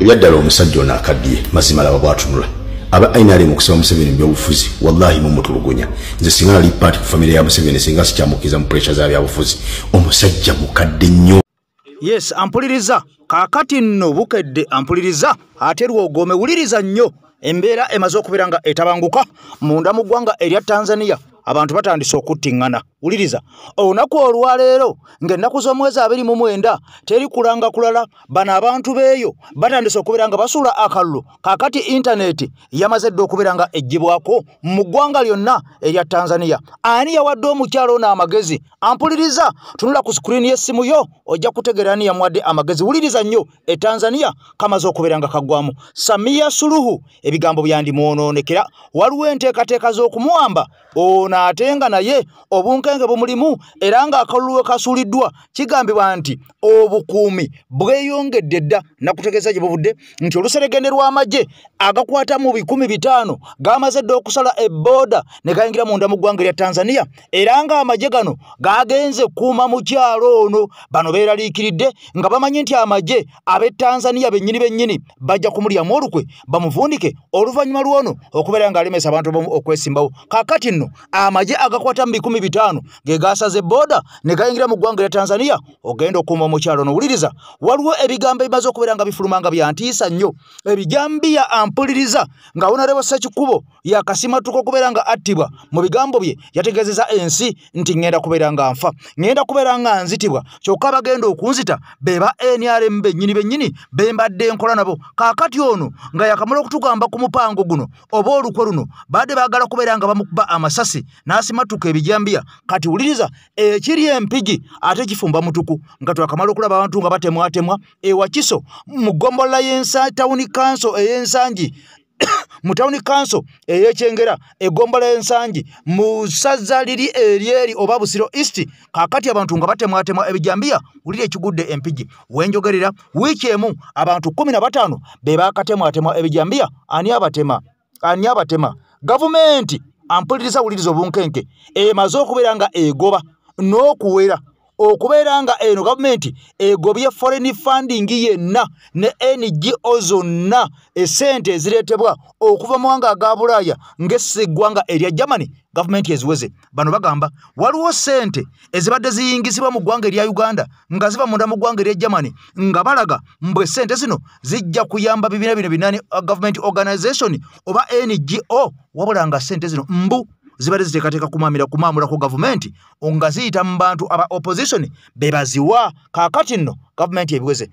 Ebyaddala omusajja ono akaddiye, mazima laba bwatunula. Aba NRM okusaba Museveni mu byobufuzi, wallahi mumutulugunya. Nze singa nali part ku family ya Museveni singa sikyamukkiriza mu pressure za byabufuzi. Omusajja mukadde nnyo. Yes, ampuliriza. Kaakati nno Bukedde ampuliriza, ate lwogome wuliriza nnyo. Embeera emaze okubeera nga etabanguka munda mu ggwanga erya Tanzania. Abantu batandise okuttiŋŋana. Wuliriza, olunaku olwaleero ng'ennaku z'omwezi 29 teri kulanga kulala, bano abantu beeyo batandise okubeera nga basuula akalulu. Kaakati intaneti yamaze dda okubeera nga eggyibwako mu ggwanga lyonna erya Tanzania. Ani yawadde omukyalo ono amagezi? Ampuliriza, tunula ku screen y'essimu yo ojja kutegeera ani yamuwadde amagezi. Wuliriza nnyo, e Tanzania kamaze okubeera nga kaggwamu. Samia Suluhu ebigambo byandimwonoonekera, waliwo enteekateeka z'okumuwamba ono ate nga naye obunkenke bumulimu era ng'akalulu we kasuuliddwa. Kigambibwa nti obukuumi bweyongedde dda. Nakutegeeza gye buvudde nti oluseregende lw'amagye agakwata mu 500 gamaze dda okusala ebbooda ne gayingira munda mu ggwanga erya Tanzania, era ng'amagye gano gagenze kuuma mukyalo ono. Bano beeraliikiridde nga bamanyi nti amagye ab'e Tanzania bennyini bennyini bajja kumulyamu olukwe bamuvundike oluvannyuma lw'ono okubeera ng'alemesa abantu abamu okwesimbawo. Kaakati nno amagye agakwata mu 500 ge gasaze booda ne gayingira mu ggwanga erya Tanzania ogenda okuuma omukyalo ono. Wuliriza, waliwo ebigambo ebimaze okubeera nga bifuluma nga byantiisa nnyo. Ebijambiya ampuliriza nga Honorable Ssekikubo yakasimatuka okubeera nga attibwa. Mu bigambo bye yategeezezza ensi nti ŋŋenda kubeera nga nfa, ŋŋenda kubeera nga nzitibwa, kyokka bagenda okunzita be ba NRM bennyini bennyini be mbadde nkola nabo. Kaakati ono nga yakamala okutugamba ku mupango guno oba olukwe luno, badde baagala kubeera nga bamukuba amasasi n'asimatuka ebijambiya. Kati wuliriza, ekiri Empigi ate kifumba mutuku, nga twakamala okulaba abantu nga batemwatemwa ewakiso mu ggombolola y'ensa town council ey'Ensangi, mu town council ey'Ekyengera, eggombolola y'Ensangi mu ssaza liri eryeri oba Busiro East. Kaakati abantu nga batemwatemwa ebijambiya. Wulira ekigudde Empigi wenjogerera, wiiki emu abantu 15 be baakatemwatemwa ebijambiya. Ani abatema? Ani abatema? Gavumenti ampuliriza, wuliriza obunkenke emaze okubeera nga egoba n'okuwera okubeera nga eno gavumenti egobye foreign funding yenna ne NGO zonna, esente ezireetebwa okuva mu mawanga aga Bulaaya ng'eggwanga erya Germany, gavumenti eziweze. Bano bagamba waliwo ssente ezibadde ziyingizibwa mu ggwanga erya Uganda nga ziva munda mu ggwanga erya Germany, nga balaga mbwe ssente zino zijja kuyamba bibiina bino binani government organization oba NGO, wabula nga ssente zino mbu zibadde ziteekateeka kumamira kumaamulako gavumenti nga ziyita mu bantu aba opposition be baziwa. Kaakati nno gavumenti ebiweze.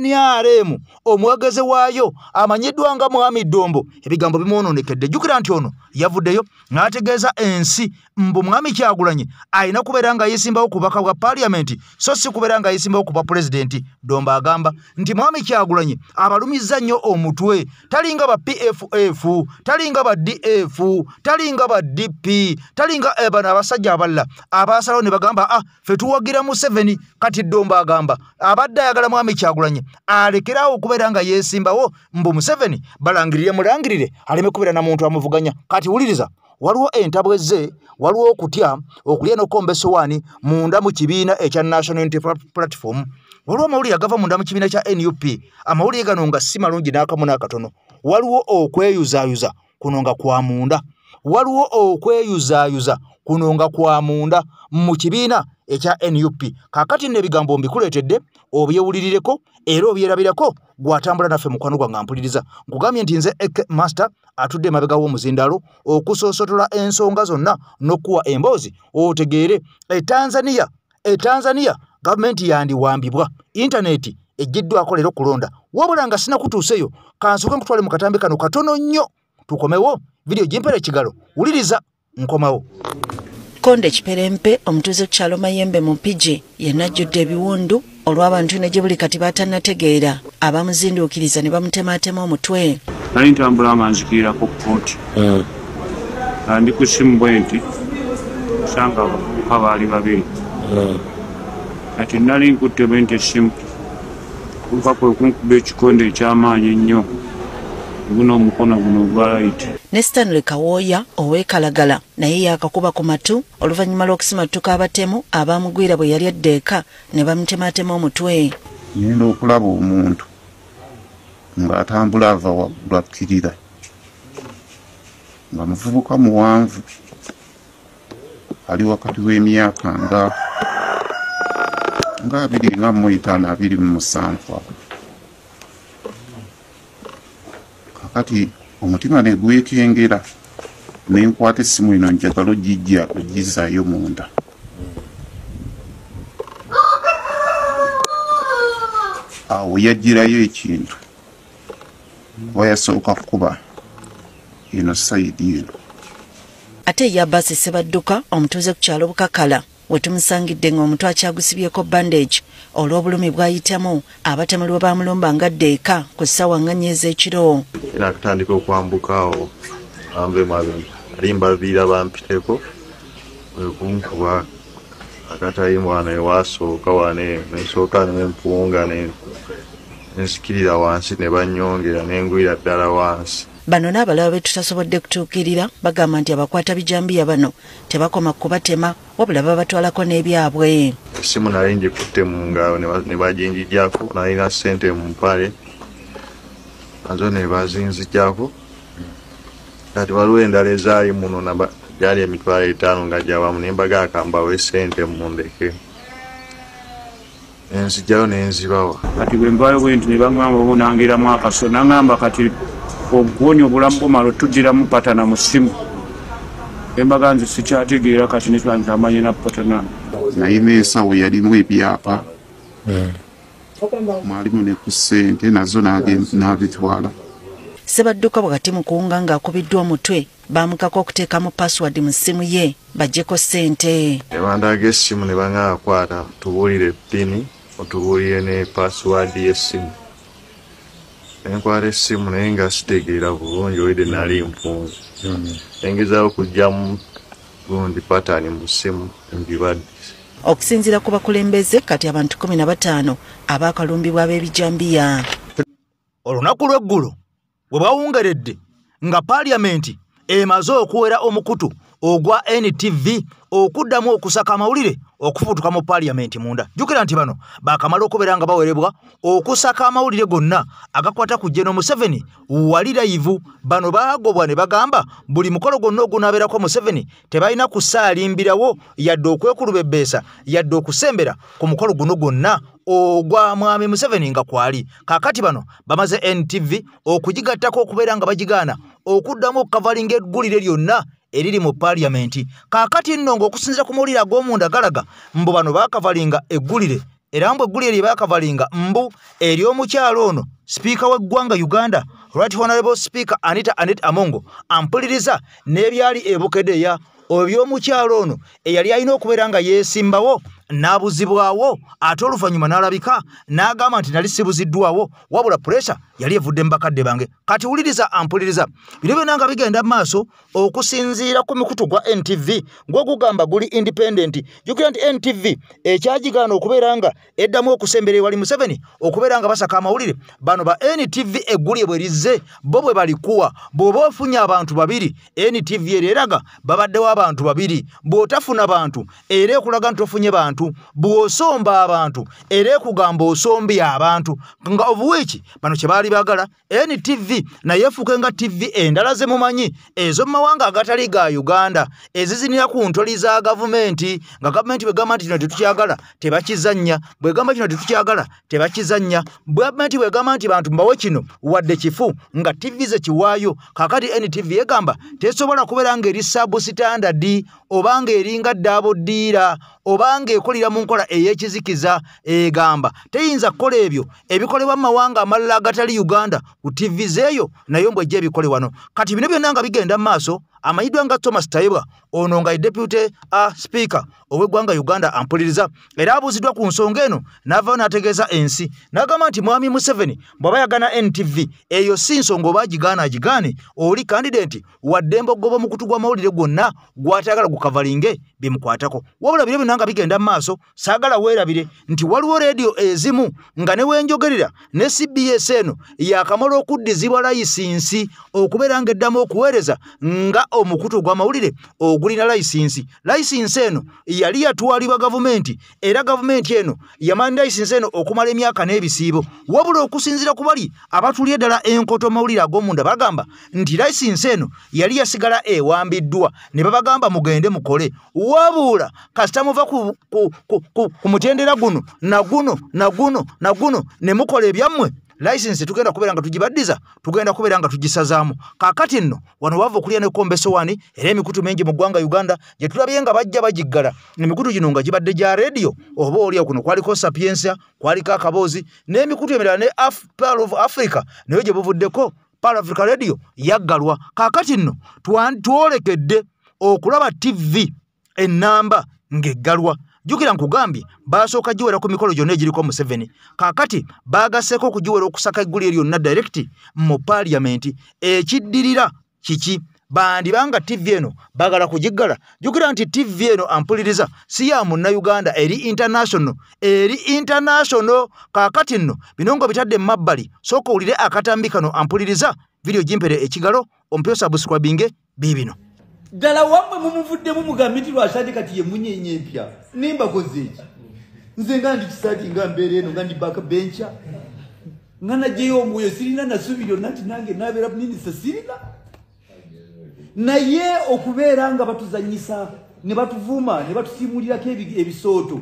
NRM omwogezi waayo amanyiddwa nga Mwami Ddombo ebigambo bimwonoonekedde. Jjukira nti ono yavuddeyo n'ategeeza ensi mbu Mwami Kyagulanyi alina kubeera nga yeesimbawo ku bubaka bwa paaliyamenti so si kubeera nga yeesimbawo ku bwa pulezidenti. Ddombo agamba nti Mwami Kyagulanyi abalumizza nnyo omutwe, talinga ba PFF, talinga ba DF, talinga ba DP, talinga bano abasajja abalala abaasalawo ne bagamba ah ffe tuwagira Museveni. Kati Ddombo agamba abadde ayagala Mwami Kyagulanyi alekeraawo okubeera nga yeesimbawo, mbu Museveni balangirire mulangirire aleme kubeera na muntu amuvuganya. Kati wuliriza, waliwo entabwe ezze, waliwo okutya okulya n'okukomba essowaani munda mu kibiina ekya National Unity Platform. Waliwo amawulire agava munda mu kibiina kya NUP, amawulire gano nga si malungi n'akamu n'akatono. Waliwo okweyuzaayuza kuno nga kwa munda, waliwo okweyuzaayuza kuno nga kwa munda mu kibiina ekya NUP. Kaakati nno ebigambo mbikuleetedde obyewulirireko era obyerabirako gw'atambula naffe mukwano gwange ampuliriza. Nkugambye nti nze Ek Master atudde emabega w'omuzindaalo okusoosotola ensonga zonna n'okuwa emboozi otegeere. E Tanzania, e Tanzania gavumenti yandiwambibwa, intaneti eggiddwako leero kulonda. Wabula nga sinakutuuseyo, kansooke nkutwale mu katambi kano katono nnyo tukomewo. Vidiyo gimpera ekigalo, wuliriza, nkomawo. Konde Kiperempe omutuuze ku kyalo Mayembe mu Mpigi yenna ajjudde ebiwundu olw'abantu ne gye buli kati batannategeera abamuzinduukiriza ne bamutematema omutwe. Nali ntambula nga nzikirirako kkooti nga ndi ku ssimu bwe nti osanga abavubuka baali babiri. Kati nali nkutte bwe nti essimu kuva kwe kunkuba ekikonde eky'amaanyi ennyo guno omukono guno ogwa right. Ne Stanley Kawooya ow'e Kalagala naye yakakuba ku matu oluvannyuma lw'okusimattuka abatemu abamugwira bwe yali adda eka ne bamutematema omutwe. Ngenda okulaba omuntu Ng'atambula ava waggulu akkirira, nga muvubuka muwanvu, ali wakati w'emyaka nga 25 27 awo. Kakati omutima ne gwekengera, ne nkwata essimu eno njagala ogijja ogizzaayo munda. Awo yagirayo ekintu, kuba yasooka kukuba eno sayidi eno. Ate ye Abasi Ssebadduka omutuuze ku kyalo Bukakala we tumusangidde ng'omutwe akyagusibyeko bandage olw'obulumi bw'ayitamu abatemu lwe baamulumba ng'adda eka ku ssaawa nga 4 ez'ekiro. Era akutandika okwambuka awo anve mabe ali mbaviira bampiteko okunkuba akatayimu wano ewasooka wano nensooka nempunga nensikirira wansi ne bannyongera nengwira ddala wansi. Bano n'abalala be tutasobodde kutuukirira bagamba nti abakwata bijambiya bano tebakoma kubatema wabula babatwalako n'ebyabwe. Essimu nali ngikutte mu ngalo ne baginjigyako, nalina ssente mu mpale nazo ne bazinzigyako. Kati waliwo endala ezaali muno gyali 50,000 nga gyawamu ne mbaga akambawe ssente mundeke nenzijjayo nenzibawa. Kati bwe nvaayo bwe nti ne baŋŋamba oba onangiramu akaso, naŋŋamba kati okuwonya obulamu bumala otugiramu patana mu ssimu. Embaga nze sikyategeera kati netandika amanye na patana. Nalina ensawo yalimu ebyapa, mwalimu ne ku ssente nazo n'abitwala. Ssebadduka wakati mu kuwunga ng'akubiddwa omutwe baamukako okuteekamu password mu ssimu ye baggyeko ssente. Ne bandaga essimu ne baŋŋamba kwata tubuulire pini otubuulire ne password y'essimu. Nenkwata essimu naye nga sitegeera bulungi olidde nali mpunze. Engezaako okuggyamu gundi patani mu ssimu mbibadde. Okusinziira ku bakulembeze kati abantu 15 abaakalumbibwa ab'ebijambiya. Olunaku lw'eggulo bwe bawungeredde nga paaliyamenti emaze okuwera omukutu ogwa NTV okuddamu okusaka amawulire okufuutuka mu paaliyamenti munda. Jjukira nti bano baakamala okubeera nga bawerebwa okusaka amawulire gonna agakwata ku General Museveni wali live. Bano baagobwa ne bagamba buli mukolo gwonna ogunaabeerako Museveni tebalina kusaalimbirawo yadde okwekulubebbeesa yadde okusembera ku mukolo guno gwonna ogwa mwami Museveni nga kwali. Kaakati bano bamaze NTV okugigattako okubeera nga bagigaana okuddamu okukavalinga eggulire lyonna eriri mu paaliyamenti. Kaakati nno ng'okusinziira ku mawulire ag'omunda galaga mbu bano baakavalinga eggulire, era mbu eggulire lye baakavalinga mbu ery'omukyalo ono sipiika w'eggwanga Uganda Right Honorable Speaker Anita Annet Amongo ampuliriza n'ebyali e Bukedea eby'omukyalo ono eyali alina okubeera nga yeesimbawo n'abuzibwawo ate oluvannyuma n'alabika n'agamba nti nali sibuziddwawo wabula puresha yali evudde mu bakadde bange. Kati wuliriza ampuliriza bino byonna nga bigenda mu maaso okusinziira ku mikutu gwa NTV gw'ogugamba guli independent. Jjukira nti NTV ekyagigaana okubeera nga eddamu okusembera ewali Museveni okubeera nga basaka amawulire. Bano ba NTV eggulye bwe lizze bo bwe balikuwa. Bw'oba ofunye abantu babiri NTV era eraga babaddewo abantu babiri, bw'otafuna bantu era ekulaga nti ofunye bantu, bw'osomba abantu era ekugamba osombye abantu. Nga obuwiiki bano kye baali baagala NTV naye efuuke nga TV endala ze mumanyi ez'omu mawanga agatali ga Uganda ezizinira ku ntoli za gavumenti, nga gavumenti bw'egamba nti kino tetukyagala tebakizannya, bw'egamba kino tetukyagala tebakizannya, gavumenti bw'egamba nti bantu mbawe kino wadde kifu nga TV ze kiwaayo. Kaakati NTV egamba tesobola kubeera ng'eri substandard oba ng'eringa ddaaboddiira oba ng'ekolera mu nkola ey'ekizikiza. Egamba teyinza kukola ebyo ebikolebwa mu mawanga amalala agatali Uganda ku TV zeeyo nayo mbw'ejja ebikole wano. Kati bino byonna nga bigenda mu maaso amanyiddwa nga Thomas Tayebwa ono nga ye deputy speaker ow'eggwanga Uganda ampuliriza era abuuziddwa ku nsonga eno n'avaayo n'ategeeza ensi n'agamba nti mwami Museveni bw'aba yagaana NTV eyo si nsonga oba agigaana agigaane, oli kandidenti waddembe okugoba omukutu gw'amawulire gwonna gw'atayagala gukavalinge bimukwatako. Wabula bino byonna nga bigenda mu maaso saagala weerabire nti waliwo leediyo ezimu nga ne wenjogerera ne CBS eno yakamala okuddizibwa layisinsi okubeera ng'eddamu okuweereza nga omukutu ogw'amawulire ogulina layisinsi. Layisinsi eno yali yatwalibwa gavumenti, era gavumenti eno yamala layisinsi eno okumala emyaka n'ebisiibo. Wabula okusinziira ku bali abatulye ddala enkoto mawulire ag'omunda bagamba nti layisinsi eno yali yasigala ewambiddwa, ne babagamba mugende mukole. Wabula kasita muva ku mutendera guno na guno na guno na guno ne mukola ebyammwe, license tugenda kubeera nga tugibaddiza, tugenda kubeera nga tugisazaamu. Kaakati nno wano wava okulya n'ekkombe essowaani, era emikutu mingi mu ggwanga Uganda gye tulabye nga bajja bagiggala. Emikutu gino nga gibadde gya rediyo, oba oli kuno kwaliko Sapientia, kwaliko Akaboozi n'emikutu emirala ne Pearl of Africa, nayo gye buvuddeko Pearl Africa Radio yaggalwa. Kaakati nno twolekedde okulaba TV ennamba ng'eggalwa. Jjukira nkugambye basooka giwera ku mikolo gyonna egiriko Museveni. Kaakati baagaseeko okugiwera okusaka eggulire lyonna direct mu paaliyamenti. Ekiddirira kiki? Bandibanga TV eno baagala kugiggala. Jjukira nti TV eno ampuliriza si ya Munnayuganda, eri international, eri international. Kaakati nno bino nga bitadde mu mabbali, sooka owulire akatambi kano ampuliriza, vidiyo gimpere ekigalo, ompe osubscribinge biibino. Ddala wammwe mumuvuddemu mugambe nti Lwasande kati ye munyenye empya. Nimbakoze eki? Nze nga ndi kisaati nga mbeera eno nga ndi backbencher, nga naggyeyo omwoyo, sirina nasuubi lyonna nti nange naabeera minisita, sirina. Naye okubeera nga batuzannyisa ne batuvuuma ne batusiimulirako ebisooto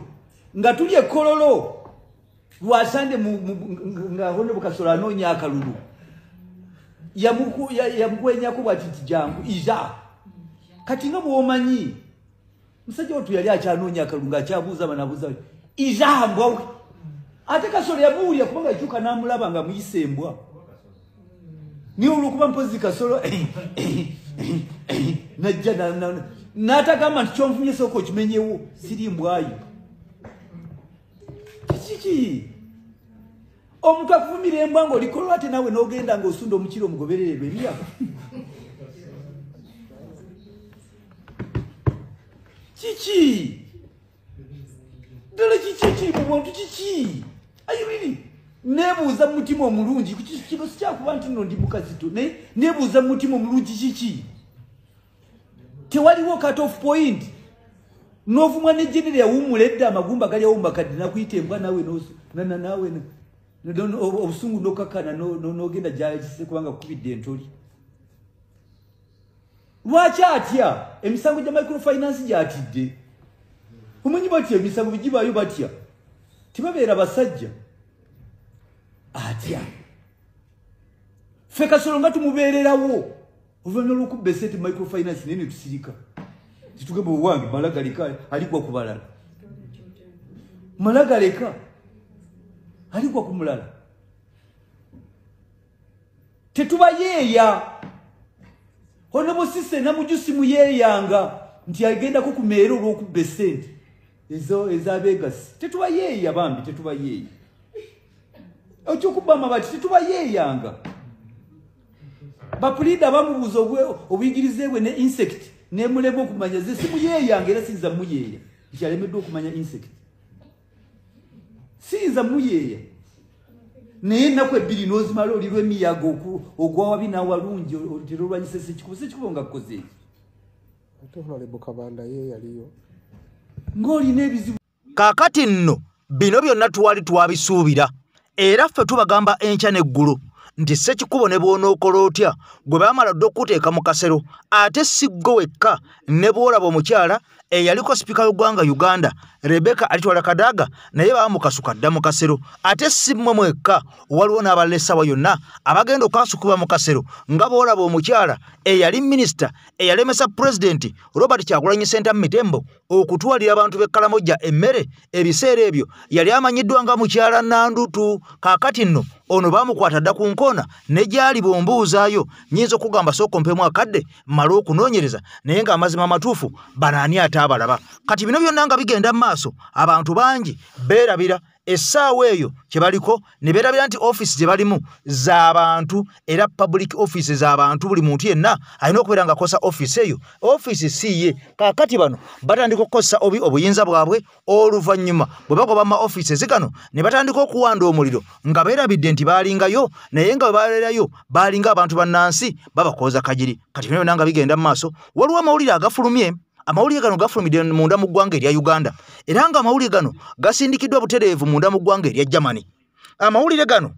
nga tuli e Kololo, Lwasande nga Honorable Kasolo anoonya akalulu, yamukwenyako bw'ati nti jangu ija. Kati nga bw'omanyi musajja wattu yali akyanoonya akalulu ng'akyabuuza banabuuza ija mbwa we. Ate Kasolo yamuwulira kubanga yakyuka n'amulaba nga muyise embwa. Niye olw'okuba mpozi Kasolo najja n'atagamba nti kyonvumye sooka okimenyewo, siri mbwayo. Kiki? Omuntu akuvumira embwa ng'oli Kololo ate naawe n'ogenda ng'osunda omukira omugoberererwa emiyaga. Kiki? Ddala kiki ekiri mu bwantu kiki? Ayiriri neebuuza mu mutima omulungi, kino sikyakuba nti nno ndi mukazito, naye neebuuza mu mutima omulungi kiki? Tewaliwo cut off point. N'ovumwa ne genere yawummula edda, amagumba gali awo makadde nakuyita embwa naawe naawe obusungu n'okakkana n'ogenda gy'akise kubanga kukubidde entoli. Lwaki atya? Emisango gya microfinance gy'atidde. Omanyi batya emisango bigibaayo batya? Tebabeera basajja. Atya. Ffe Kasolo nga tumubeererawo oluvannyuma lw'okubba essente microfinance naye ne tusirika. Titugamba owange malagaleka aligwa ku balala. Malagaleka aligwa ku mulala. Tetubayeeya. Honorable Cissé Namujju simuyeeyanga nti agendako ku meere olw'okubba essente ez'abeegasi. Tetubayeeya bambi, tetubayeeya. Ekyokubba amabaati tetubayeeyanga. Bapuliida bamubuuza obuyigirize bwe ne insect nemulema okumanya. Ze simuyeeyanga era siyinza muyeeya nti alemeddwa okumanya insect. Siyinza muyeeya. Naye ennaku ebbiri n'ozimala oli lw'emiyaga ogwawabi n'awalungi otera olwanyisa Ssekikubo. Ssekikubo nga kukoze eki? Ate Honorable Kabanda ye yaliyo. Ng'olina ebizibu. Kaakati nno bino byonna twali twabisuubira, era ffe tubagamba enkya n'eggulo nti Ssekikubo ne bw'onookola otya gwe baamala dda okuteeka mu kasero, ate si ggwe wekka, ne bw'olaba omukyala eyaliko sipiika w'eggwanga Uganda Rebecca Alitwala Kadaga naye baamukasuka dda mu kasero. Ate si mmwe mwekka, waliwo n'abalala essaawa yonna abagenda okukasukibwa mu kasero, nga bw'olaba omukyala eyali minisita eyalemesa pulezidenti Robert Kyagulanyi Ssentamu Mitembo okutwalira abantu b'e Karamoja emmere ebiseera ebyo yali amanyiddwa nga mukyala Nandutu. Kaakati nno ono baamukwata dda ku nkoona ne gy'ali bw'ombuuzaayo nnyinza okugamba sooka ompemu akadde mmale okunoonyereza, naye ng'amazima amatuufu bano ani ate taabalaba. Kati bino byonna nga bigenda mu maaso, abantu bangi beerabira essaawa eyo kye baliko, ne beerabira nti ofiisi gye balimu z'abantu, era public office z'abantu, buli muntu yenna alina okubeera ng'akozesa ofiisi eyo. Ofiisi si ye. Kaakati bano batandika okukozesa obi obuyinza bwabwe, oluvannyuma bwe bagoba mu offices gano ne batandika okuwanda omuliro nga beerabidde nti baalingayo, naye nga bwe babeerayo baalinga abantu bannansi babakooza kagiri. Kati bino byonna nga bigenda mu maaso, waliwo amawulire agafulumye. Amawulire gano gafulumidde munda mu ggwanga erya Uganda, era nga amawulire gano gasindikiddwa butereevu munda mu ggwanga erya Germany. Amawulire gano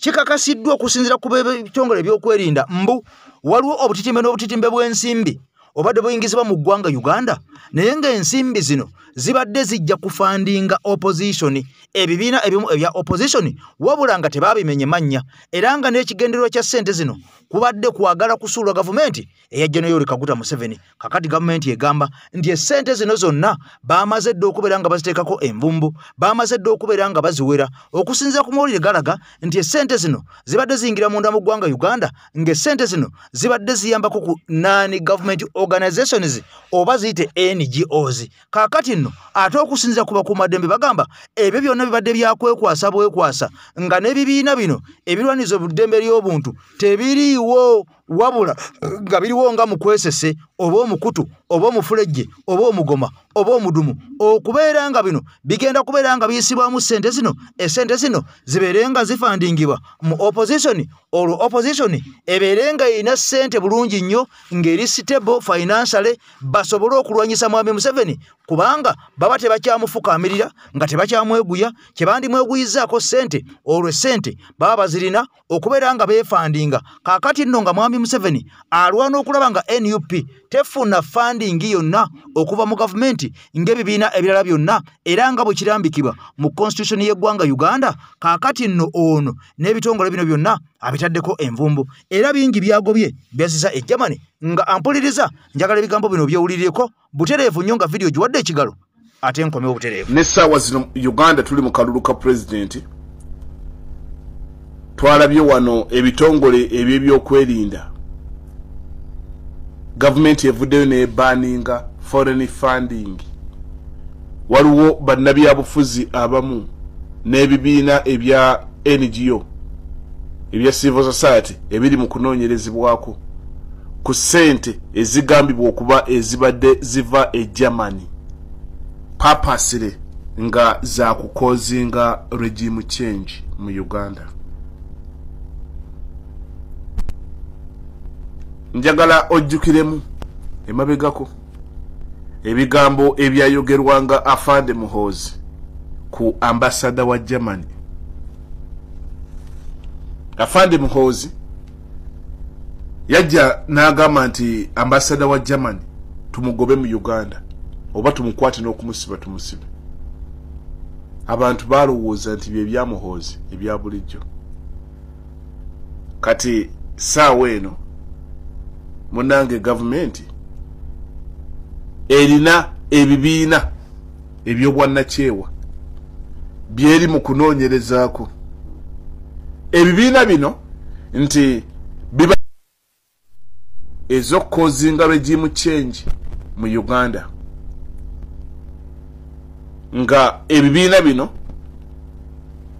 kikakasiddwa okusinziira ku bitongole ebyokwerinda mbu waliwo obutitimbe n'obutitimbe bw'ensimbi obadde buyingizibwa mu ggwanga Uganda, naye ng'ensimbi zino zibadde zijja kufandinga opposition, ebibiina ebimu ebya opposition, wabula nga tebabimenye mannya, era nga n'ekigendererwa kya ssente zino kubadde kwagala kusuulwa gavumenti eya General Yoweri Kaguta Museveni. Kakati gavumenti egamba nti essente zino zonna baamaze dda okubeera nga baziteekako envumbu, baamaze dda okubeera nga baziwera. Okusinziira ku mawulire galaga nti essente zino zibadde ziyingira munda mu ggwanga Uganda, ng'essente zino zibadde ziyambako ku non government organizations oba ziyite NGOs. Kaakati nno ate okusinziira ku bakuumaddembe bagamba ebyo byonna bibadde byakwekwasa bwekwasa, nga n'ebibiina bino ebirwaniza obuddembe ly'obuntu tebiriiwo, wabula nga biriwo nga mukwesese oba omukutu oba omufulejje oba omugoma oba omudumu, okubeera nga bino bigenda kubeera nga biyisibwamu ssente zino, essente zino zibeere nga zifandingibwa mu opposition, olwo opposition ebeere nga erina ssente bulungi nnyo ng'eri stable financially, basobole okulwanyisa Mwami Museveni, kubanga baba tebakyamufukamirira nga tebakyamweguya, kye bandimweguyizzaako ssente, olwo essente baba bazirina okubeera nga beefandinga. Kaakati nno nga Mwami Museveni alwana okulaba nga NUP tefuna funding yonna okuva mu gavumenti ng'ebibiina ebirala byonna, era nga bwe kirambikibwa mu constitution y'eggwanga Uganda. Kaakati nno ono n'ebitongole bino byonna abitaddeko envumbu, era bingi byagobye byazisa e Germany. Nga ampuliriza, njagala ebigambo bino byewulirireko butereevu nnyo nga vidiyo giwadde ekigalo ate nkomewo butereevu. N'essaawa zino Uganda tuli mu kalulu ka pulezidenti, twalabye wano ebitongole ebyebyokwerinda, gavumenti evuddeyo n'ebaninga foreign funding. Waliwo bannabyabufuzi abamu n'ebibiina ebya NGO ebya civil society ebiri mu kunoonyerezebwako ku ssente ezigambibwa okuba ezibadde ziva e Germany purposely nga za kukozinga regime change mu Uganda. Njagala ojjukiremu emabegako ebigambo ebyayogerwanga Afande Muhoozi ku ambasada wa Germany. Afande Muhoozi yajja n'agamba nti ambasada wa Germany tumugobe mu Uganda oba tumukwate n'okumusiba tumusibe. Abantu balowooza nti bye bya Muhoozi ebya bulijjo. Kati saawa eno munnange gavumenti erina ebibiina eby'obwannakyewa byeri mu kunoonyerezaako. Ebibiina bino nti biba ez'okukozinga regime change mu Uganda, nga ebibiina bino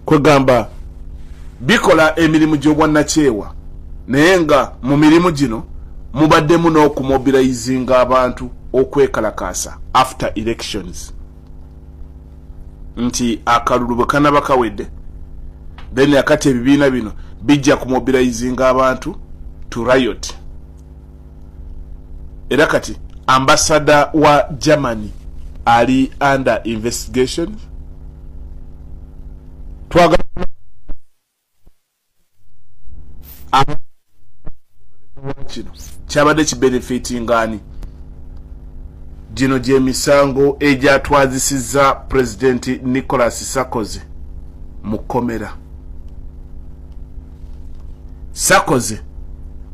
kwegamba bikola emirimu gy'obwannakyewa, naye nga mu mirimu gino mubaddemu n'okumobilizinga abantu okwekalakaasa after elections, nti akalulu bwe kanaba kawedde then akati ebibiina bino bijja kumobilizinga abantu to riot. Era kati ambassador wa Germany ali under investigation. Twagala kino kyabadde kibenefitingani gino gy'emisango egyatwazisizza President Nicolas Sarkozy mu kkomera. Sarkozy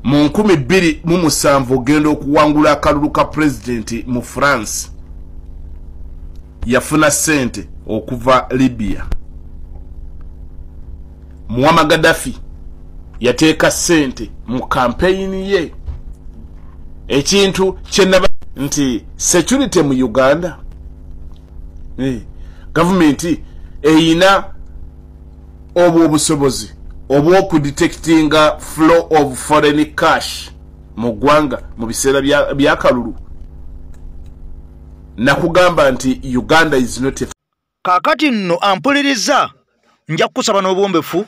mu 2007 ogenda okuwangula akalulu ka pulezidenti mu France yafuna ssente okuva Libya. Muammar Gaddafi yateeka ssente mu kampeyini ye. Ekintu kye Nti security mu Uganda, government eyina obwo obusobozi obw'okudetectinga flow of foreign cash mu ggwanga mu biseera byakalulu. Nakugamba nti Uganda is not a... Kaakati nno ampuliriza, nja kukusaba n'obuwombeefu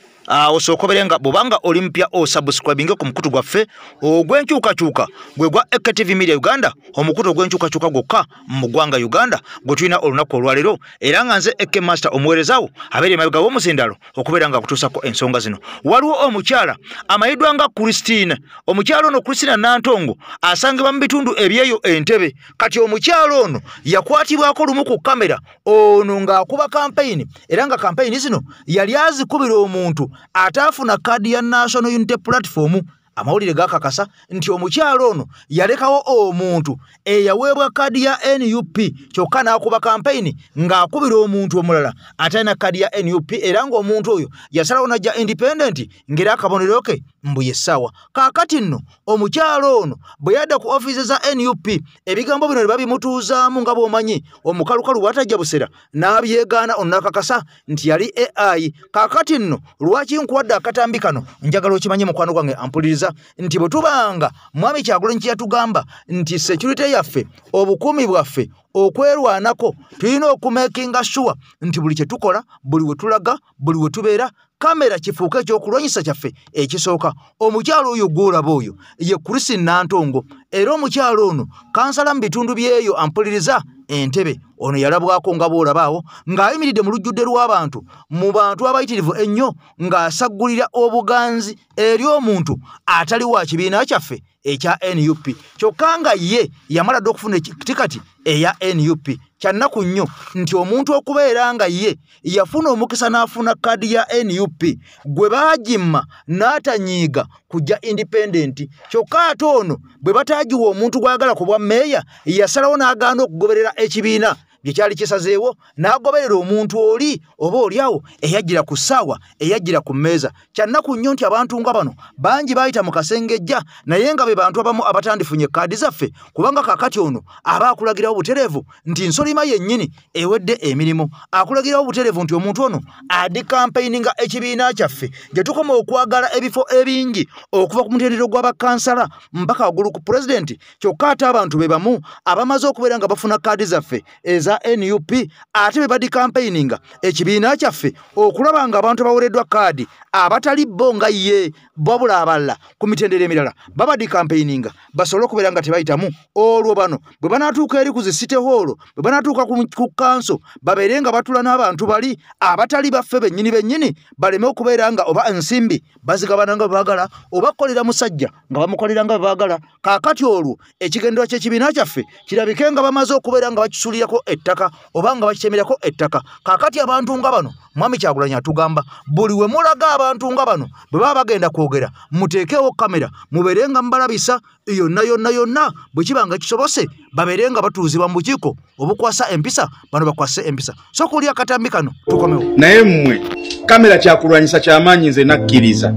osooka obeere nga bw'obanga oli mpya osubscribinge ku mukutu gwaffe ogw'enkyukakyuka gwe gwa AKTV Media Uganda, omukutu ogw'enkyukakyuka gwokka mu ggwanga Uganda gwe tulina olunaku olwaleero, era nga nze AK Master omuweerezaawo abeera emabega w'omuzindalo okubeera nga akutuusako ensonga zino. Waliwo omukyala amanyiddwa nga Christine. Omukyala ono Christine Nantongo asangibwa mu bitundu ebyeyo Entebbe. Kati omukyala ono yakwatibwako lumu ku kamera ono ng'akuba kampeyini, era nga kampeyini zino yali azikubira omuntu ataafuna kaadi ya National Unity Platform. Amawulire gakakasa nti omukyala ono yalekawo omuntu eyaweebwa kaadi ya NUP, kyokka n'akuba kampeyini ng'akubira omuntu omulala atalina kaadi ya NUP, era ng'omuntu oyo yasalawo n'ajja independent ng'era akabonero ke mbu ye ssaawa. Kaakati nno omukyala ono bwe yadda ku ofiisi za NUP, ebigambo bino ne babimutuuzaamu nga bw'omanyi omukalukalu bw'atajja busera n'abyegaana, onakakasa nti yali AI. Kaakati nno lwaki nkuwadde akatambi kano? Njagala okimanye mukwano gwange ampuliriza nti bwe tubanga Mwami Kyagulanyi kye yatugamba nti security yaffe, obukuumi bwaffe, okwerwanako, tulina okumakinga sure nti buli kye tukola, buli we tulaga, buli we tubeera, kamera kifuuke ekyokulwanyisa kyaffe ekisooka. Omukyalo oyo gw'olaba oyo ye Christine Nantongo, era omukyalo ono kansala mu bitundu byeyo ampuliriza Entebbe. Ono yalabwako nga bw'olabaawo ng'ayimiridde mu lujjudde lw'abantu, mu bantu abayitirivu ennyo, ng'asaggulira obuganzi eri omuntu atali wa kibiina kyaffe ekya NUP, kyokka nga ye yamala dda okufuna tikati eya NUP. Kyannaku nnyo nti omuntu okubeera nga ye yafuna omukisa n'afuna kaadi ya NUP gwe baagimma n'atanyiiga kujja independent, kyokka ate ono bwe bataagiwa omuntu gw'ayagala ku bwa mmeeya yasalawo n'agaana okugoberera ekibiina bye kyali kisazeewo, n'agoberera omuntu oli oba oli awo eyajjira ku ssaawa, eyajjira ku mmeeza. Kyannaku nnyo nti abantu nga bano bangi baayita mu kasengejja, naye nga be bantu abamu abatandifunye kaadi zaffe, kubanga kaakati ono aba akulagirawo butereevu nti nsolima yennyini ewedde emirimu. Akulagirawo butereevu nti omuntu ono adikampeininga ekibiina kyaffe gye tukoma okwagala ebifo ebingi okuva ku mutendero gw'abakansala mpaka waggulu ku pulezidenti, kyokka ate abantu be bamu abamaze okubeera nga bafuna kaadi zaffe eza NUP ate be badikampeininga ekibiina kyaffe okulaba nga abantu bawereddwa kaadi abatali bo nga ye wabula abalala ku mitendera emirala babadikampeininga basobole okubeera nga tebayitamu. Olwo bano bwe banaatuuka eri ku zi City Hall, bwe banaatuuka ku kanso, babeere nga batula n'abantu bali abatali baffe bennyini bennyini, baleme okubeera nga oba ensimbi bazigabana nga baagala, oba kukolera musajja nga bamukolera nga baagala. Kaakati olwo ekigendererwa ky'ekibiina kyaffe kirabike nga bamaze okubeera nga bakisulirako ettaka oba nga bakitemerako ettaka. Kaakati abantu nga bano Mwami Kyagulanyi atugamba buli we mulaga abantu nga bano bwe baba bagenda kwogera muteekewo kamera, mubeere nga mubalabisa yonna yonna yonna, bwe kiba nga kisobose babeere nga batuuzibwa mu bukiiko obukwasa empisa, bano bakwase empisa. Sooka oli akatambi kano tukomewo. Naye mmwe kamera kyakulwanyisa kyamaanyi, nze nakkiriza.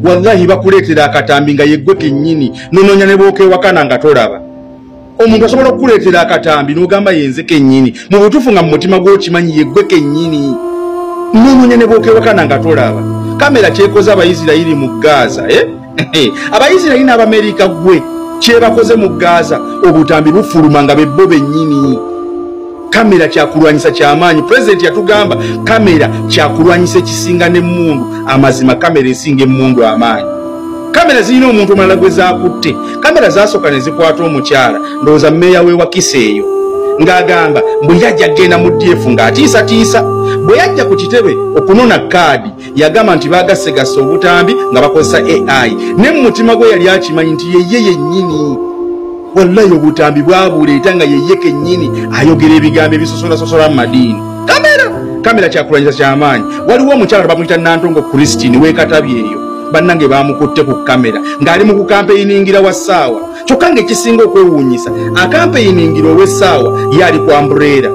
Wallahi bakuleetera akatambi nga yeggwe kennyini, nonoonya ne bw'okeewakana nga tolaba. Omuntu asobola okukuleetera akatambi n'ogamba yenze kennyini, mu butuufu nga mu mutima gw'okimanyi yeggwe kennyini, nonoonya ne bw'okeewakana nga tolaba. Kamera kyekoze Abayisirayiri mu Gaza, Abayisirayiri n'Abamerika gwe kyebakoze mu Gaza, obutambi bufuluma nga bebbo bennyini. Kamera kyakulwanyisa kyamaanyi. Pulezidenti yatugamba kamera kyakulwanyisa ekisinga n'emmundu. Amazima kamera esinga emmundu amaanyi. Kamera zirina omuntu omulala gwe zaakutte. Kamera zaasooka ne zikwata omukyala, ndowooza mmeeya w'e Wakiso eyo, ng'agamba bwe yajja agenda mu DF ng'atiisatiisa. Bwe yajja ku kitebe okunona kaadi yagamba nti baagasegasa obutambi nga bakozesa AI, ne mu mutima gwe yali akimanyi nti yeye yennyini. Wallahi obutambi bwabuleeta nga yeye kennyini ayogera ebigambo ebisosolasosola mu madiini. Kamera kyakulwanyisa kyamaanyi. Waliwo omukyala bamuyita Nantongo Christine w'e Katabi eyo, bannange bamukutte ku kamera ng'ali mu kukampeyiningira wa ssaawa, kyokka ng'ekisinga okwewuunyisa akampeyiningira ow'essaawa ye ali ku umbrella,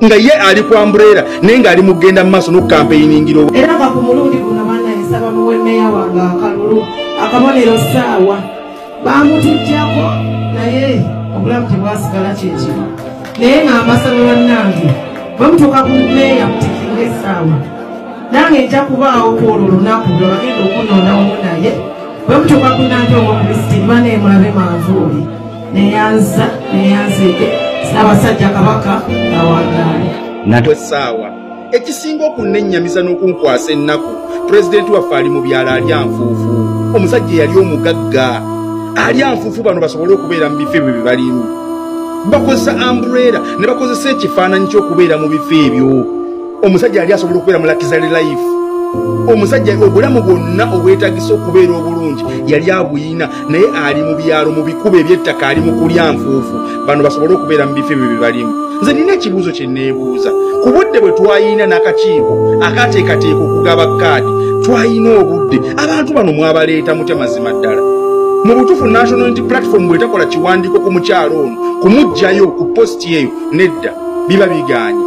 nga ye ali ku umbrella naye ng'ali mu kugenda mu maaso n'okukampeyiningira. Era nga ku mulundi guno bannaye nsaba muwe meeya wange akalulu, akabonero ssaawa. Bamutuggyako naye Obulamu tebwasigala kyekimu. Naye nga mbasaba bannange bwe mutuuka ku meeya mutikinga essaawa. Nange nja kubaawo ku olwo olunaku lwe bagenda okunonda wamu naye. Bwe mutuuka ku Nantongo Christine bannaye mulabe Manvuuli. Neyanza neyanzege Ssaabasajja Kabaka awangaale. Nanto essaawa ekisinga okunennyamiza n'okunkwasa ennaku, pulezidenti waffe ali mu byalo alya nfuufu. Omusajja eyali omugagga alya nfuufu, bano basobole okubeera mu bifo ebyo bye balimu. Bakozesa umbrella ne bakozesa ekifaananyi ky'okubeera mu bifo ebyo. Omusajja yali asobola okubeera mu luxury life. Omusajja obulamu bwonna obwetagisa okubeera obulungi yali abuyina, naye ali mu byalo mu bikubo eby'ettaka, ali mu kulya nfuufu, bano basobole okubeera mu bifo ebyo bye balimu. Nze nina ekibuuzo kye neebuuza. Ku budde bwe twayina n'akakiiko akateekateeka okugaba kaadi, twayina obudde, abantu bano mwabaleeta mutya mazima ddala? Mu butuufu National Unity Platform bw'etakola kiwandiiko ku mukyalo ono kumuggyayo ku positi eyo, nedda, biba bigaanye.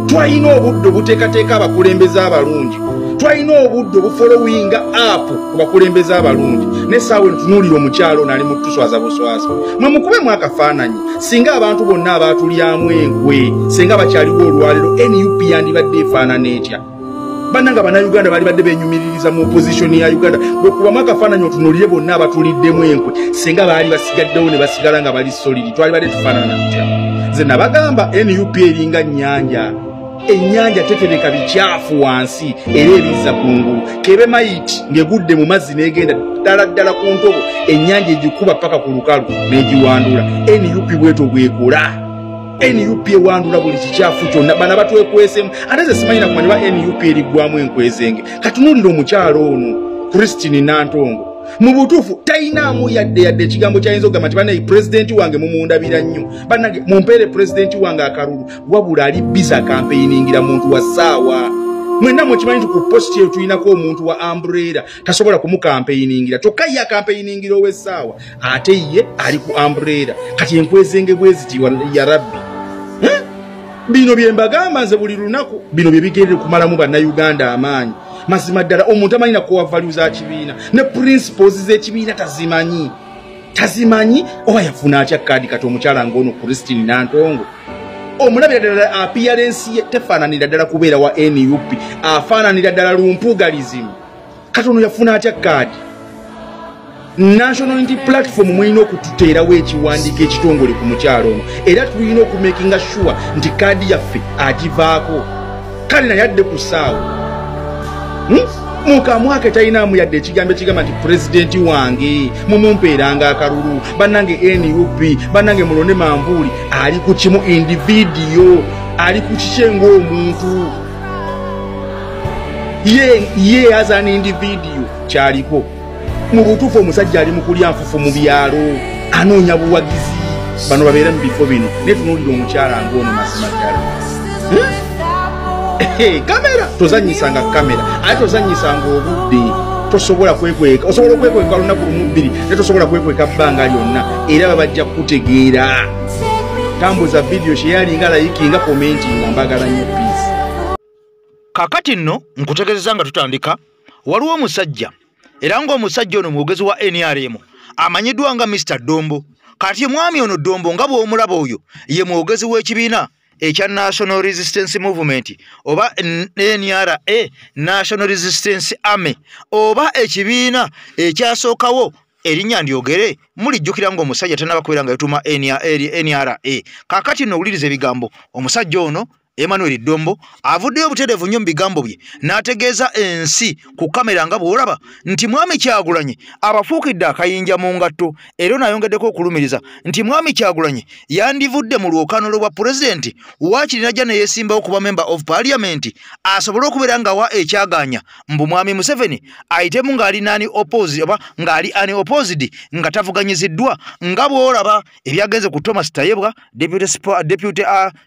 Twalina obudde obuteekateeka abakulembeze abalungi, twalina obudde obufollowinga up ku bakulembeze abalungi, n'essaawa eno tunuulira omukyalo ono ali mu tuswaza buswaza. Mwe mukubemu akafaananyi, singa abantu bonna abaatulyamu enkwe singa bakyaliwo olwaleero, NUP yandibadde efaanana etya? Bannange Bannayuganda bali badde beenyumiririza mu opposition ya Uganda. Bwekubamu akafaananyi otunuulire bonna abatuliddemu enkwe, singa baali basigaddewo ne basigala nga bali solid, twali badde tufaanana tutya? Nze nabagamba NUP eringa nnyanja. Ennyanja tetereka bikyafu wansi, era ebizza kungulu. Kebe mayiti ng'egudde mu mazzi n'egenda ddala ddala ku ntobo, ennyanja egikuba paka ku lukalu n'egiwandula. NUP bwetyo bwekola. NUP ewandula buli kikyafu kyonna, bana batwekwesemu. Ate nze simanyi na kumanya ba NUP eriggwamu enkwezenge. Katunuulire omukyalo ono Christine Nantongo. Mu butuufu tayinaamu yadde ekigambo kyayinza okugamba nti bannaye pulezidenti wange mumundabira nnyo, bannange mumpeere pulezidenti wange akalulu. Wabula ali biza kampeiningira muntu wa ssaawa. Mwenna mukimanyi nti ku positi eyo tulinako omuntu wa umbrella, tasobola kumukampeiningira, kyokka ye akampeiningira ow'essaawa, ate ye ali ku umbrella. Kati enkwezenge bwe ziti ya Rabbi. Bino bye mbagamba nze buli lunaku, bino bye bigendera okumalamu Bannayuganda amaanyi. Mazima ddala omuntu amanyi na core values za kibiina ne principles z'ekibiina tazimanyi, tazimanyi. Oba yafuna atya kaadi kati omukyala ng'ono Christine Nantongo? Omulabira ddala appearance ye tefaananira ddala kubeera wa NUP, afaananira ddala lumpugalism. Kati ono yafuna atya kaadi? National Unity Platform mulina okututeerawo ekiwandiiko ekitongole ku mukyalo ono, era tulina okumakinga sure nti kaadi yaffe agivaako. Kale naye adde ku ssaawa mukamwake talinaamu yadde ekigambo ekigamba nti pulezidenti wange mumumpeeranga akalulu, bannange NUP, bannange mulonde Manvuuli. Ali ku kimu individual, ali ku kikye ng'omuntu ye as an individual kyaliko. Mu butuufu omusajja ali mu kulya nfufu mu byalo, anoonya buwagizi, bano babeere mu bifo bino. Naye tunuulira omukyala ng'ono mazima ddala. Kamera tozannyisanga kamera, ate tozannyisanga obudde. Tosobola kwekweka, osobola okwekweka lunaku lumu bbiri, naye tosobola kwekweka bbanga lyonna, era babajja kukutegeera. Tambuza vidiyo, sharinga, likinga, commentinga. Mbagala nnyo, peace. Kaakati nno nkutegeezeza nga tutandika, waliwo omusajja, era ng'omusajja ono mwogezi wa NRM amanyiddwa nga Mr Dombo. Kati mwami ono Dombo nga bw'omulaba oyo ye mwogezi w'ekibiina ekya National Resistance Movement oba NRA, National Resistance Army, oba ekibiina ekyasookawo erinnya ndyogere mulijjukira ng'omusajja tannaba kubeera nga yetuuma NRA. Kaakati nno owuliriza ebigambo omusajja ono Emmanuel Dombo avuddeyo obutereevu nnyo mu bigambo bye n'ategeeza ensi ku kamera nga bw'olaba nti Mwami Kyagulanyi abafuukidde akayinja mu ngatto, era ono ayongeddeko okulumiriza nti Mwami Kyagulanyi yandivudde mu lwokaano lwa pulezidenti waakiri najja ne yeesimbawo kuba member of parliament asobole okubeera nga wa ekyagaanya mbu Mwami Museveni ayitemu ng'ali nani opposed oba ng'ali unopposed nga tavuganyiziddwa, nga bw'olaba ebyagenze ku Thomas Tayebwa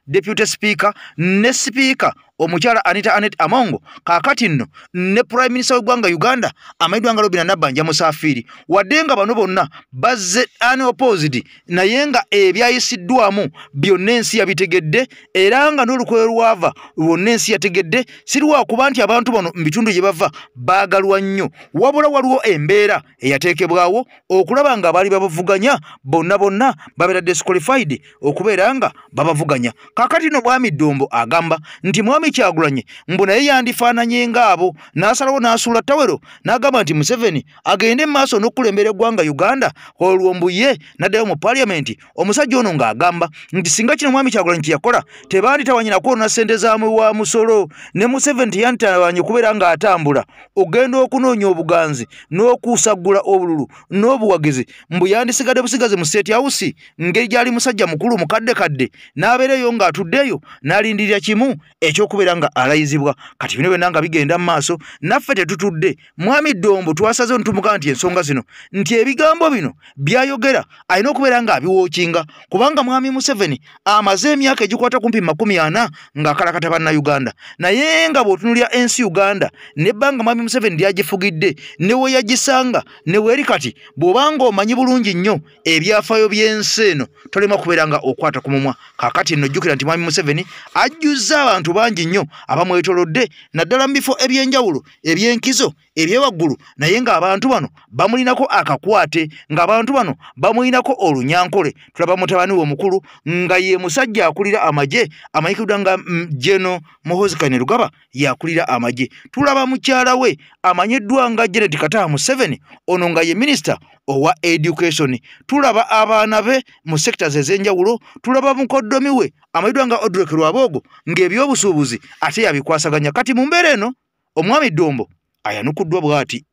deputy speaker ne sipiika omukyala Anita Annet Amongo, kaakati nno ne Prime Minister w'eggwanga Uganda amanyiddwa nga Robina Nabbanja Musaafiri. Wadde nga bano bonna bazze unopposed, naye nga ebyayisiddwamu byonna ensi yabitegedde, era nga n'olukwe lwava lwonna ensi yategedde. Si lwakuba nti abantu bano mu bitundu gye bava baagalwa nnyo, wabula waliwo embeera eyateekebwawo okulaba nga abaali babavuganya bonna bonna babeera disqualified okubeera nga babavuganya. Kaakati nno Mwami Ddombo agamba nti Mwami Kyagulanyi mbu naye yandifaananye ng'abo, n'asalawo n'asuula ttawero n'agamba nti Museveni agende mu maaso n'okukulembera eggwanga Uganda, olwo mbu ye n'addayo mu paliamenti. Omusajja ono ng'agamba nti singa kino Mwami Kyagulanyi kye yakola tebanditawanye na kwonona ssente za wa musolo, ne Museveni teyanditawanye kubeera ng'atambula ogenda okunoonya obuganzi n'okusaggula obululu n'obuwagizi, mbu yandisigadde busigazi mu State House ngeri gy'ali musajja mukulu mukadde kadde, n'abeereyo ng'atuddeyo n'alindirira kimu ekyokubeera nga alayizibwa. Kati bino byonna nga bigenda mu maaso, naffe tetutudde. Mwami Ddombo twasazeewo ne tumugamba nti ensonga zino, nti ebigambo bino by'ayogera alina okubeera ng'abiwookinga, kubanga Mwami Museveni amaze emyaka egikwata kumpi 40 ng'akalakata bannayuganda, naye nga bw'otunuulira ensi Uganda n'ebbanga Mwami Museveni ly'agifugidde ne we yagisanga ne weeri kati, bw'obanga omanyi bulungi nnyo ebyafaayo by'ensi eno tolema kubeera nga okwata ku mumwa. Kaakati nno jjukira nti Mwami Museveni ajjuzza abantu bangi nnyo abamwetoolodde, naddala mu bifo ebyenjawulo ebyenkizo ebyewaggulu, naye ng'abantu bano bamulinako akakwate, ng'abantu bano bamulinako olunyankole. Tulaba mutabani we omukulu nga ye musajja akulira amagye amanyikiddwa nga General Muhoozi Kainerugaba, yakulira amagye. Tulaba mukyala we amanyiddwa nga Janet Kataaha Museveni, ono nga ye minisita owa education. Tulaba abaana be mu sectors ez'enjawulo. Tulaba mukoddomi we amanyiddwa nga Odrek Rwabwogo ng'ebyobusuubuzi ate yabikwasaganya. Kati mu mbeera eno Omwami Ddombo ayanukuddwa bw'ati.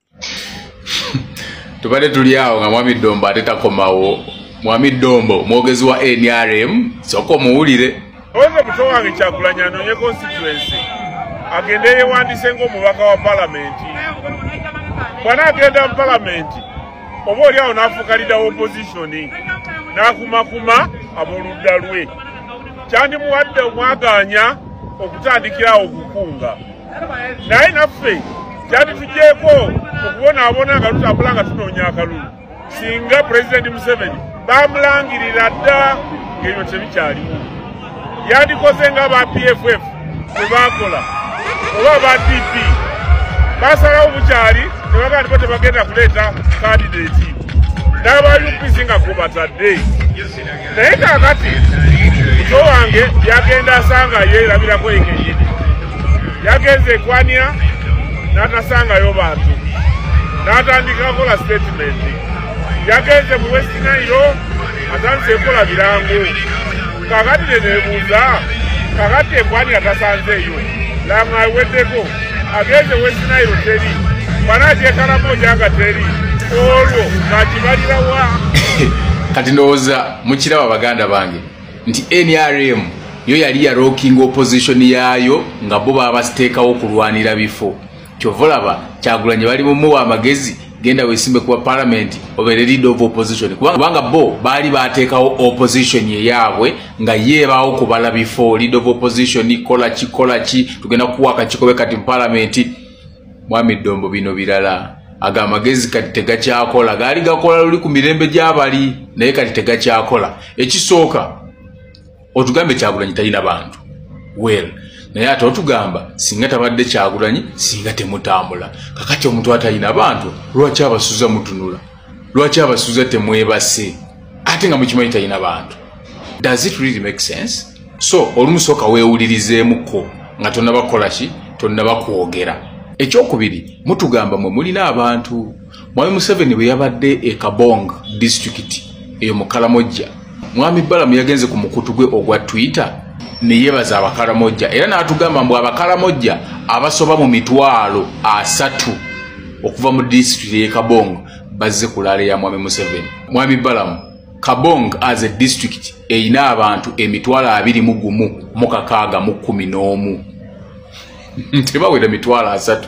Tubadde tuli awo nga Mwami Ddombo ate takomawo. Mwami Ddombo mwogezi wa NRM, sooka omuwulire. Oze muto wange Kyagulanyi anoonye constituency agende yeewandiise ng'omubaka wa palamenti. Bw'anaagenda mu palamenti oba oli awo n'afuuka leader wa opposition n'akumakuma ab'oludda lwe, kyandimuwadde omwagaanya okutandikirawo okukunga. Naye naffe kyandituggyeeko okubonaabona nga tutambula nga tunoonya akalulu, singa Pulezidenti Museveni bamulangirira dda ng'ebyo tebikyaliwo. Yandikoze nga aba PFF bwe baakola oba aba DP, basalawo bukyali ne bagamba nti bo tebagenda kuleeta kandidate, n'aba UPC nga kubatadde. Naye kaakati muto wange byagenda asanga yeerabirako ye kennyini. Yagenze ekwania n'atasangayo bantu, n'atandika kukola statement. Yagenze mu West Nile atandise kukola birango. Kaakati ne neebuuza, kaakati ekwania tasanzeeyo, langa aweddeko, agenze West Nile teri, bw'anaagyekalamoja nga teri, olwo ng'akibalira wa? Kati ndowooza mukiraba baganda bange nti NRM yo yali ya rocking opposition yaayo nga bo babasiteekawo okulwanira bifo. Kyova olaba Kyagulanyi bali mumuwa amagezi, genda weesimbe kuba parliament obeere leader of opposition, kubanga bo baali bateekawo opposition eyaabwe nga ye ebaawo kubala bifo. Leader of opposition kola ki kola ki, tugenda kuwa akakiiko be kati mu parliament. Mwami Ddombo bino birala, aga amagezi kati tegakyakola, gaali gakola luli ku mirembe gy'abali, naye kati tegakyakola. Ekisooka otugambe Kyagulanyi talina bantu, well, naye ate otugamba singa tabadde Kyagulanyi singa temutambula. Kakati omuntu atalina bantu lwaki abasuza mutunula, lwaki abasuza temwebase ate nga mukimanyi talina bantu? Does it really make sense? So olumu sooka weewulirizeemuko nga tonnabakola ki, tonnabakwogera. Ekyokubiri, mutugamba mwe mulina abantu. Mwami Museveni bwe yabadde e Kabong district eyo mu Kalamojja, Mwami Balamu yagenze ku mukutu gwe ogwa Twitter ne yeebaza Abakalamojja, era n'atugamba mbu Abakalamojja abasoba mu 300,000 okuva mu disitulikiti y'e Kabong bazze ku laale ya Mwami Museveni. Mwami Balamu, Kabong as a district erina abantu 21,611, tebawera 300,000.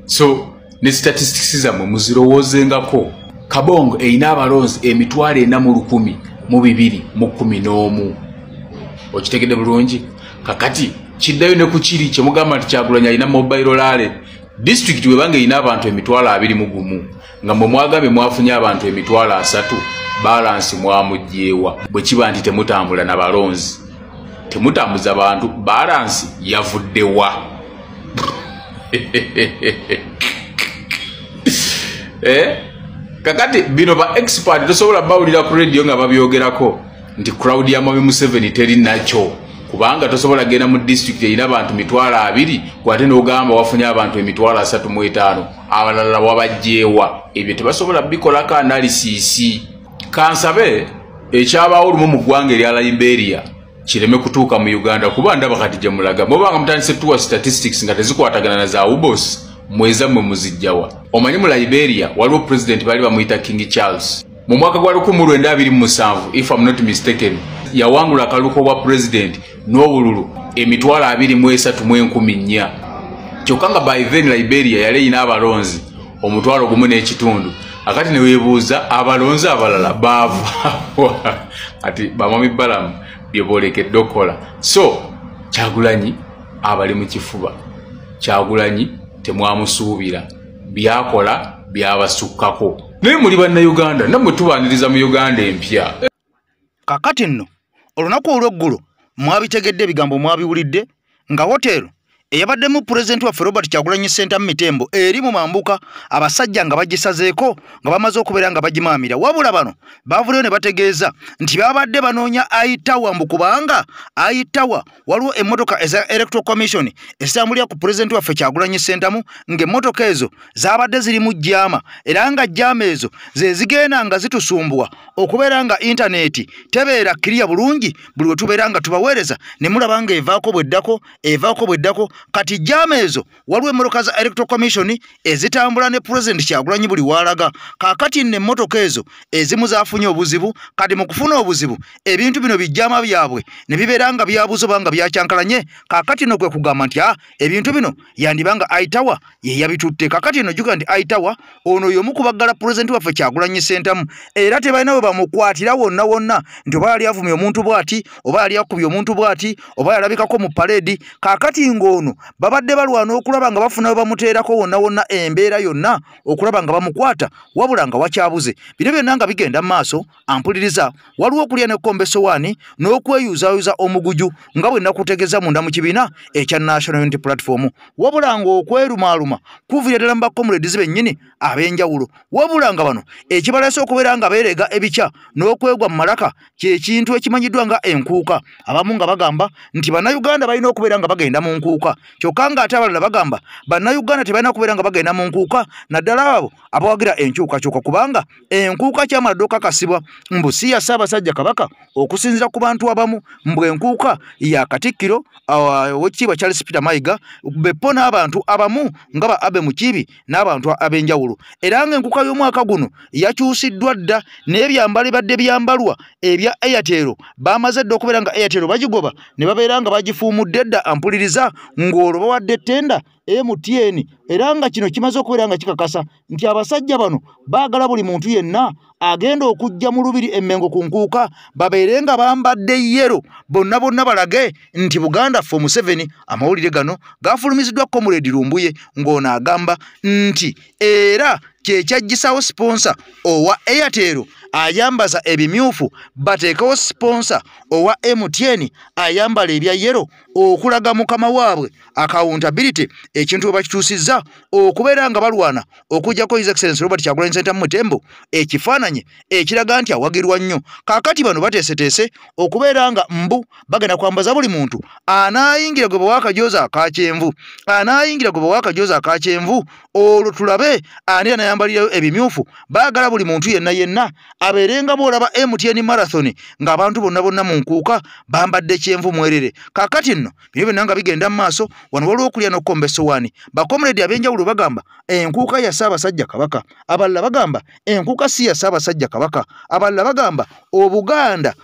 So ne statistics zammwe muzirowoozengako. Kabong erina abalonzi 401,211. Okitegedde bulungi? Kakati Kiddayo ne ku kiri kyemugamba nti Kyagulanyi alina mobile rally. Disitulikiti bwebanga erina abantu 21,000 nga mwe mwagambye mwafunye abantu 30,000, balansi mwamugyewa. Bwe kiba nti temutambula na balonzi, temutambuza bantu, balansi yavuddewa? Kakati bino ba expert tosobola bawulira ku radio nga babyogerako nti crowd ya Mwami Museveni teri nakyo, kubanga tosobola genda mu district erina abantu 20,000 kwate n'ogamba wafunye abantu 35,000, abalala wabajjeewa. Ebyo tebasobola bikolako analysis. Kansabe ekyabaawo olumu mu ggwanga erya Liberia kireme kutuuka mu Uganda, kuba ndaba kati gye mulaga mubanga mutandise tuwa statistics nga tezikwatagana na za UBOS, mweza mmwe muzijjawa. Omanyi mu Liberia waliwo president baali bamuyita King Charles. Mu mwaka gwa 1927, if I'm not mistaken, yawangula akaluko bwa president n'obululu 23,400. Kyokka nga by then Liberia yali erina abalonzi 1.5 million. Akati ne weebuuza abalonzi abalala baava. Ati bamwami Balamu bye boolekedde okukola. So Kyagulanyi abali mu kifuba, Kyagulanyi temwamusuubira, byakola byabasukkako. Naye muli bannayuganda, nammwe tubaaniriza mu Uganda empya. Kakati nno olunaku olw'eggulo mwabitegedde, ebigambo mwabiwulidde nga hoteero eyabaddemu pulezidenti waffe Robert Kyagulanyi Ssentamu Mitembo eri mu mambuka, abasajja nga bagisazeeko nga bamaze okubeera nga bagimaamira. Wabula bano baavuddeyo ne bategeeza nti babadde banoonya Aitawa, mbu kubanga Aitawa waliwo emmotoka eza Electoral Commission ezitambulira ku pulezidenti waffe Kyagulanyi Ssentamu, ng'emmotoka ezo zaabadde zirimu jjama, era nga jjama ezo ze zigenda nga zitusumbuwa okubeera nga intaneti tebeera kiriya bulungi buli we tubeera nga tubaweereza ne mulaba nga evaako bweddako evaako bweddako. Kati jjama ezo waliwo emmotoka za Electoral Commission ezitambula ne pulezidenti Kyagulanyi buli waalaga. Kaakati nno emmotoka ezo ezimu zaafunye obuzibu. Kati mu kufuna obuzibu ebintu bino bijjama byabwe ne bibeera nga byabuze oba nga byakyankalanye. Kaakati nno kwe kugamba nti ebintu bino yandiba nga Aitawa ye yabitutte. Kaakati nno jjukira nti Aitawa ono y'omu ku baggala pulezidenti waffe Kyagulanyi Ssentamu, era tebalina we bamukwatira wonna wonna nti oba yali avumye omuntu bw'ati, oba yali akubye omuntu bw'ati, oba yalabikako mu paleedi. Kaakati ng'ono babadde balwana okulaba nga bafuna we bamuteerako wonna wonna embeera yonna okulaba nga bamukwata, wabula nga wakyabuze. Bino byonna nga bigenda mu maaso, ampuliriza, waliwo okulya n'ekkomba essowaani n'okweyuzaayuza omuguju nga bwe nakutegeeza munda mu kibiina ekya National Unity Platform. Wabula ng'okwerumaaluma kuviira ddala mu bakomuledizi bennyini ab'enjawulo. Wabula nga bano ekibaleese okubeera nga beerega ebikya n'okwegwa mu malaka kye kintu ekimanyiddwa nga enkuuka. Abamu nga bagamba nti bannayuganda balina okubeera nga bagenda mu nkuuka, kyokka ng'ate abalala bagamba bannayuganda tebalina kubeera nga bagenda mu nkuuka, naddala abo abawagira enkyukakyuka, kubanga enkuuka kyamala dde okakasibwa mbu si ya Ssaabasajja Kabaka. Okusinziira ku bantu abamu, mbu enkuuka ya Katikkiro Oweekitiibwa Charles Peter Mayiga beppo n'abantu abamu nga ba Abe Mukiibi n'abantu ab'enjawulo. Era ng'enkuuka y'omwaka guno yakyusiddwa dda n'ebyambalo ebadde byambalwa ebya Airtel, bamaze dda okubeera nga Airtel bagigoba ne babeera nga bagifuumudde dda. Ampuliriza, ng'olwo bawadde ttenda MTN, era nga kino kimaze okubeera nga kikakasa nti abasajja bano baagala buli muntu yenna agenda okujja mu lubiri Emmengo ku nkuuka babeere nga bambadde yellow bonna bonna, balage nti Buganda for Museveni. Amawulire gano gafulumiziddwa Comrade Lumbuye, ng'ono agamba nti era kyekyaggisawo sponsor owa Airtel ayambaza ebimyufu, bateekewo sponsor owa MTN ayambala ebya yellow okulaga mukama waabwe accountability. Ekintu bwe bakituusizza okubeera nga balwana okuggyako His Excellence Robert Kyagulanyi Ssentamu Mutembo ekifaananyi ekiraga nti awagirwa nnyo. Kaakati bano bateeseteese okubeera nga mbu bagenda kwambaza buli muntu anaayingira gwe bawa akajoozi akakyenvu, anaayingira gwe bawa akajoozi akakyenvu, olwo tulabe ani anayambalirayo ebimyufu. Baagala buli muntu yenna yenna abeere nga bw'olaba MTN marathon ng'abantu bonna bonna mu nkuuka bambadde kyenvu mwerere. Kaakati nno bino byonna nga bigenda mu maaso, wano waliwo okulya n'okkomba essowaani. Bakomuledi ab'enjawulo bagamba enkuuka ya Ssaabasajja Kabaka, abalala bagamba enkuuka si ya Ssaabasajja Kabaka, abalala bagamba Obuganda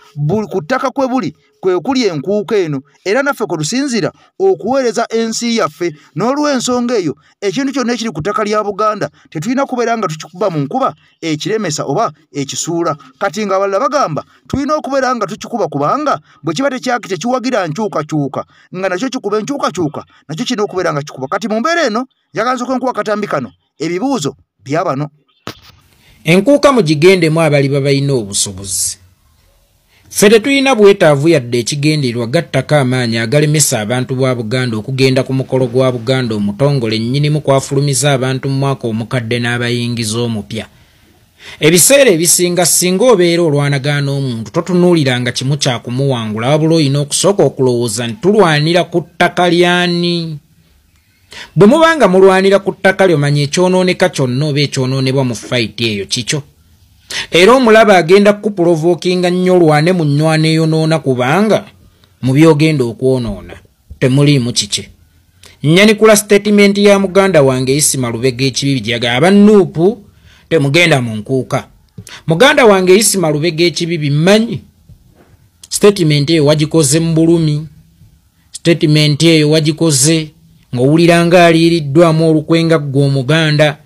ku ttaka kwe buli. kwe kuli enkuuka eno, era naffe kwe tusinziira okuweereza ensi yaffe. N'olw'ensonga eyo ekintu kyonna ekiri ku ttaka lya Buganda tetulina kubeera nga tukikuba mu nkuba ekiremesa oba ekisuula. Kati nga abalala bagamba tulina okubeera nga tukikuba, kubanga bwe kiba tekiwagira nkyukakyuka nga nakyo kikuba enkyukakyuka, nakyo kirina okubeera nga kikuba. Kati mu mbeera eno njagala nsooke nkuwa akatambi kano, ebibuuzo bya bano. Enkuuka mugigendemu abaliba balina obusobozi. Ffe tetulina bwetaavu yadde ekigendererwa gattako amaanyi agalemesa abantu ba Buganda okugenda ku mukolo gwa Buganda omutongole nnyinimu kwafulumiza abantu mu mwaka omukadde n'abayingiza omupya. Ebiseera ebisinga singa obeera olwanagana omuntu totunuuliranga kimu kya kumuwangula, wabula olina okusooka okulowooza nti tulwanira ku ttaka lyani. Bwe mubanga mulwanira ku ttaka lyo, manya ekyonooneka kyonna oba ekyonoonebwa mu fayiti eyo kikyo. Era omulaba agenda kukuprovokinga nnyo olwane mu nnywana eyonoona, kubanga mu by'ogenda okwonoona temuliimu kike. Nnyanikula sitatimenti ya muganda wange Isima Lubega Ekibibi gye aba Nuupu temugenda mu nkuuka. Muganda wange Isima Lubega Ekibibi, mmanyi sitatimenti eyo wagikoze mu bulumi, sitatimenti eyo wagikoze ng'owulira ng'aliiriddwamu olukwe nga ggwe Omuganda,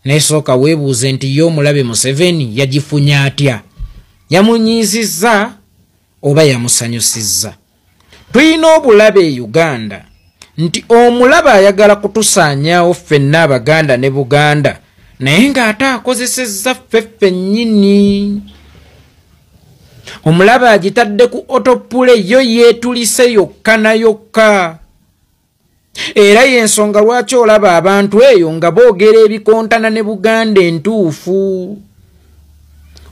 naye sooka weebuuze nti ye omulabe Museveni yagifunye atya? Yamunyiizizza oba yamusanyusizza? Tulina obulabe e Uganda nti omulabe ayagala kutusaanyaawo ffenna Abaganda ne Buganda, naye ng'ate akozesezza ffe ffennyini. Omulabe agitadde ku autoplay, yo yeetulise yokka na yokka. Era y'ensonga lwaki olaba abantu eyo nga boogera ebikontana ne Buganda entuufu.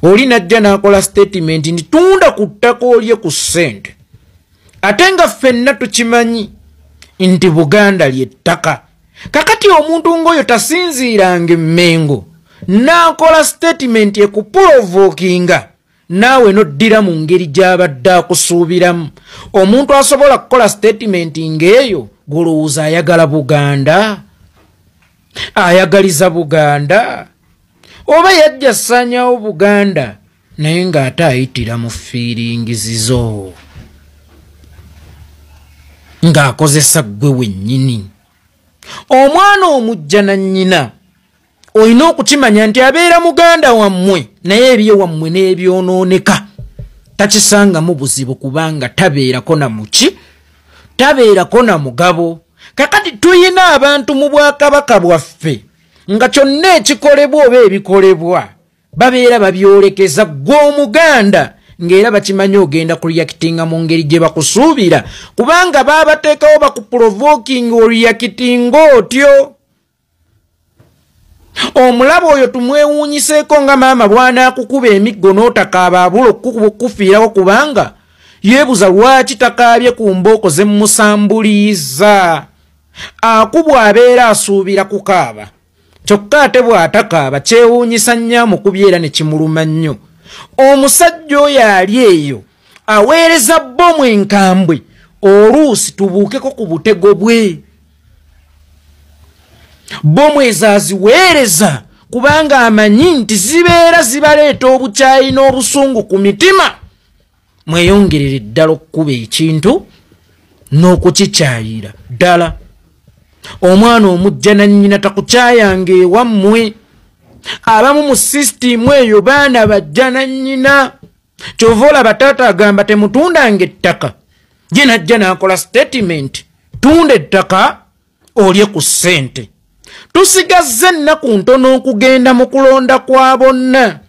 Oli najja n'akola statement nti tunda ku ttaka olye ku ssente, ate nga ffenna tukimanyi nti Buganda ly'ettaka. Kakati omuntu ng'oyo tasinziiranga Mmengo n'akola statement ekuprovokinga, naawe n'oddira mu ngeri gy'abadde akusuubiramu. Omuntu asobola kukola statement ng'eyo gw'olowooza ayagala Buganda, ayagaliza Buganda, oba yajja assaanyaawo Buganda naye ng'ate ayitira mu fiiringizizo ng'akozesa ggwe wennyini. Omwana omujja na nnyina olina okukimanya nti abeera muganda wammwe, naye ebye wammwe n'ebyonooneka takisangamu buzibu, kubanga tabeerako na muki, tabeerako na mugabo. Kakati tuyina abantu mu bwakabaka bwaffe nga kyonna ekikolebwa oba ebikolebwa babeera babyolekeza ggwe Omuganda, ng'era bakimanyi ogenda kureactinga mu ngeri gye bakusuubira, kubanga baabateekawo bakuprovoking oreactinga otyo. Omulaba oyo tumwewuunyiseeko nga maama bw'anaakukuba emiggo n'otakaaba abula okukufiirawo, kubanga yeebuza lwaki takaabye ku mbooko ze mmusambuliiza. Akubwa abeera asuubira kukaaba, kyokka ate bw'atakaaba kyewuunyisa nnyo amukubye era ne kimuluma nnyo. Omusajja oyo ali eyo aweereza bbomu enkambwe, oluusi tubuukeko ku butego bwe. Bbomu ezo aziweereza kubanga amanyi nti zibeera zibaleeta obukyayi n'obusungu ku mitima. Mweyongerere ddala okukuba ekintu n'okukikyayira ddala. Omwana omujja na nnyina takukyayanga ewammwe. Abamu mu sisitimu eyo baana bajja na nnyina. Kyova olaba taata agamba temutundanga ettaka, ye najja n'akola statement, tunda ettaka olye ku ssente. Tusigazza ennaku ntono okugenda mu kulonda kwa bonna.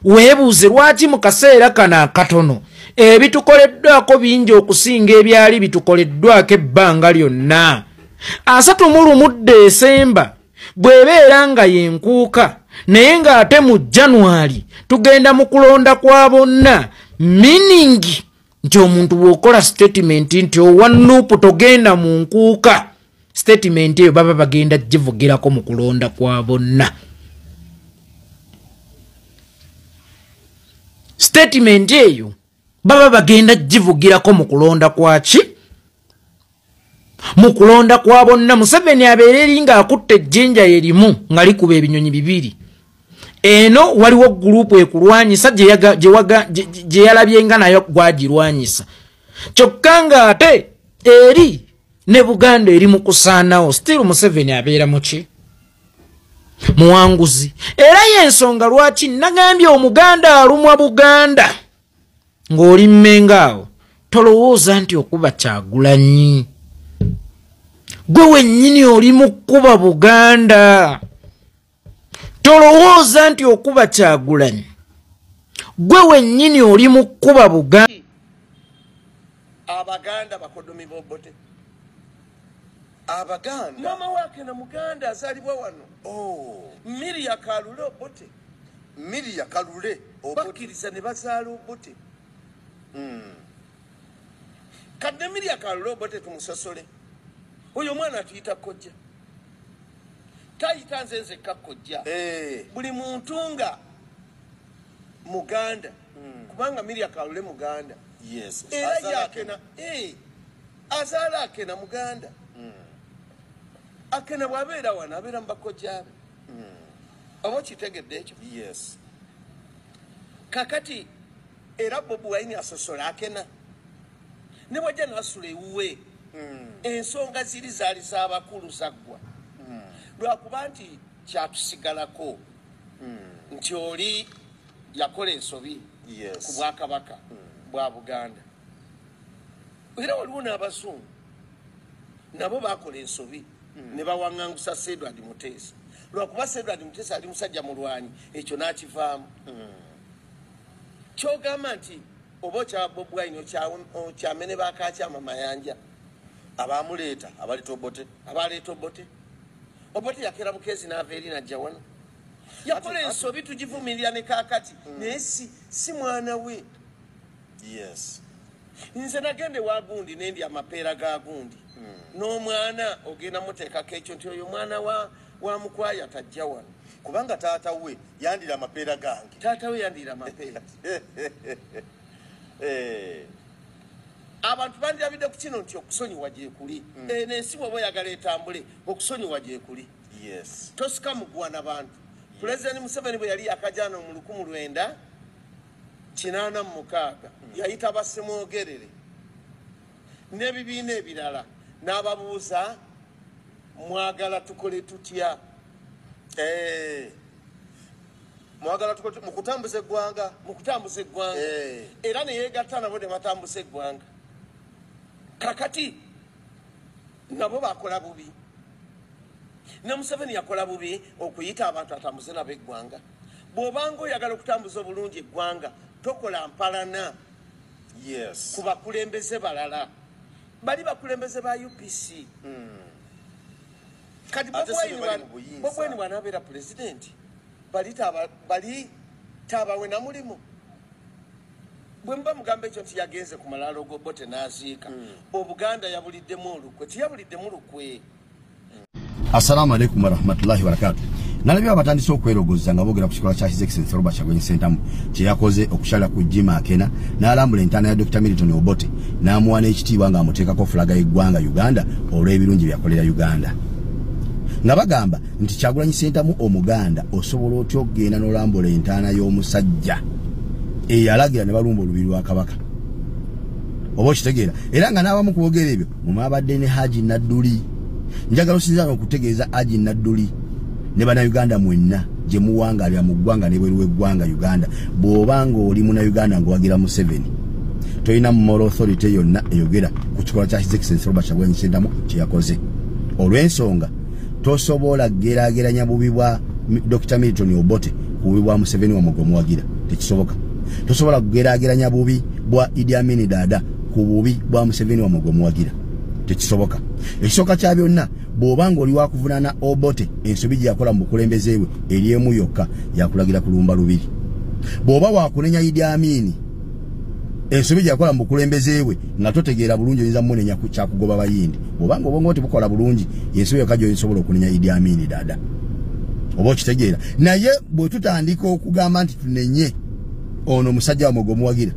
Weebuuze lwaki mu kaseera kano akatono ebitukoleddwako bingi okusinga ebyali bitukoleddwako ebbanga lyonna. 31 Desemba bw'ebeera nga y'enkuuka, naye ng'ate mu January tugenda mu kulonda kwa bonna, meaning nti omuntu bw'okola statement nti owa Nuupu togenda mu nkuuka, statement eyo baba bagenda givugirako mu kulonda kwa bonna. Statement eyo baba bagenda givugirako mu kulonda kwa ki? Mu kulonda kwa bonna. Museveni abeera eri ng'akutte ejjinja erimu nga likuba ebinyonyi bibiri. Eno waliwo gurupu ekulwanyisa gye yalabye nga nayo gwagirwanyisa. Kyokka ng'ate eri ne Buganda eri mu kusaanawo, still Museveni abeera muki? Muwanguzi. Era y'ensonga lwaki nagambye Omuganda alumwa Buganda ng'oli Mmengo awo, tolowooza nti okuba Kyagulanyi. Gwe wennyini oli mu kkuba Buganda. Tolowooza nti okuba Kyagulanyi. Gwe wennyini oli mu kkuba Buganda. Abaganda bakodomi b'Obote. Abaganda. Mama wake na Muganda azaalibwa wano. Oh. Miria Kalule Obote. Miria Kalule Obote. Bakkiriza ne bazaala Obote. Kadde Miria Kalule Obote tumusosole. Oyo omwana atuyita kojja. Tayita nze nzekka kojja. Buli muntu nga Muganda. Kubanga Miria Kalule Muganda. Yes. Era yakena azaala Akena Muganda. Akena bw'abeera wano abeera mu bakojja be. Oba okitegedde ekyo? Yes. Kakati era Bobi Wine asosola Akena. Ne bw'ajja n'asula ewuwe. Ensonga ziri zaali z'abakulu zaggwa. Lwakuba nti kyatusigalako nti oli yakola ensobi ku bwakabaka bwa Buganda. Era waliwo n'abazungu nabo bakola ensobi ne bawaŋŋangusa Sir Edward Mutesa. Lwakuba Sir Edward Mutesa ali musajja mulwanyi, ekyo n'akivaamu. Kyogamba nti oba okyawa Bobi Wine okyamene bakakyama Mayanja abamuleeta abaleeta Obote, abaleeta Obote. Obote yakera bukeezi n'ava eri n'ajja wano. Yakola ensobi tugivumirira ne kaakati, naye si mwana we. Yes. Nze nagende wa gundi nendi amapeera ga gundi. N'omwana ogenda muteekako ekyo nti oyo mwana wa Mukwaya tajja wano. Kubanga taata we yandira amapeera gange. Taata we yandira amapeera. Abantu bandirabidde ku kino nti okusonyiwa gye kuli. Eno ensi bw'oba oyagala etambule, okusonyiwa gye kuli. Yes. Tosika muguwa na bantu. Pulezidenti Museveni bwe yali yakajana mu 1986 yayita Bassemwogerere n'ebibiina ebirala n'ababuuza mwagala tukole tutya? Mwagala tukole mu kutambuza eggwanga, mu kutambuza eggwanga. Era ne yeegatta nabo ne batambuza eggwanga. Kakati nabo bakola bubi. Ne Museveni yakola bubi okuyita abantu atambuze nabo eggwanga. Bw'obanga oyagala okutambuza obulungi eggwanga, tokola mpalana. Yes. Ku bakulembeze balala. Bali bakulembeze ba UPC. Kati Bobi Wine bw'anaabeera pulezidenti, bali taabawe na mulimu. Bwe muba mugamba ekyo nti yagenze ku malaalo g'Obote n'aziika, Obuganda yabuliddemu olukwe, tiyabuliddemu lukwe. Assalamu alaikum warahmatullahi wabarakatuh. Nalabye abatandise okwerogoza nga boogera ku kikolwa kya His Excellency Robert Kyagulanyi Ssentamu kye yakoze okukyala ku Jima Akena n'alambula entaana ya Dr. Milton Obote n'amuwa n'ekitiibwa ng'amuteekako fulaga y'eggwanga Uganda olw'ebirungi byakolera Uganda. Nga bagamba nti Kyagulanyi Ssentamu Omuganda osobola otya okugenda n'olambula entaana y'omusajja eyalagira ne balumba olubiri lwa Kabaka. Oba okitegeera. Era nga n'abamu ku boogera ebyo mumwabadde ne Haji Nadduli. Njagala osinziira okutegeeza Haji Nadduli ne bannayuganda mwenna gye muwangaalira mu ggwanga n'ebweru w'eggwanga Uganda, bw'obanga oli munnayuganda ng'owagira Museveni, tolina moral authority yonna eyogera ku kikolwa kya His Excellency Robert Kyagulanyi Ssentamu kye yakoze. Olw'ensonga tosobola kugeraageranya bubi bwa Dr. Milton Obote ku bubi bwa Museveni wamwe gwe muwagira, tekisoboka. Tosobola kugeraageranya bubi bwa Idi Amin Dada ku bubi bwa Museveni wamwe gwe muwagira, tekisoboka. Ekisooka kya byonna, bw'obanga oli wakuvunaana Obote ensobi gye yakola mu bukulembeze bwe eri emu yokka, yakulagira kulumba lubiri. Bw'oba wakunenya Idi Amin ensobi gye yakola mu bukulembeze bwe nga totegeera bulungi, oyinza munenya ku kyakugoba Bayindi. Bw'obanga obwongo tebukola bulungi, ensobi yokka gy'osobola okunenya Idi Amin Dada. Oba okitegeera. Naye bwe tutandika okugamba nti tunenye ono musajja wamwe gwe muwagira,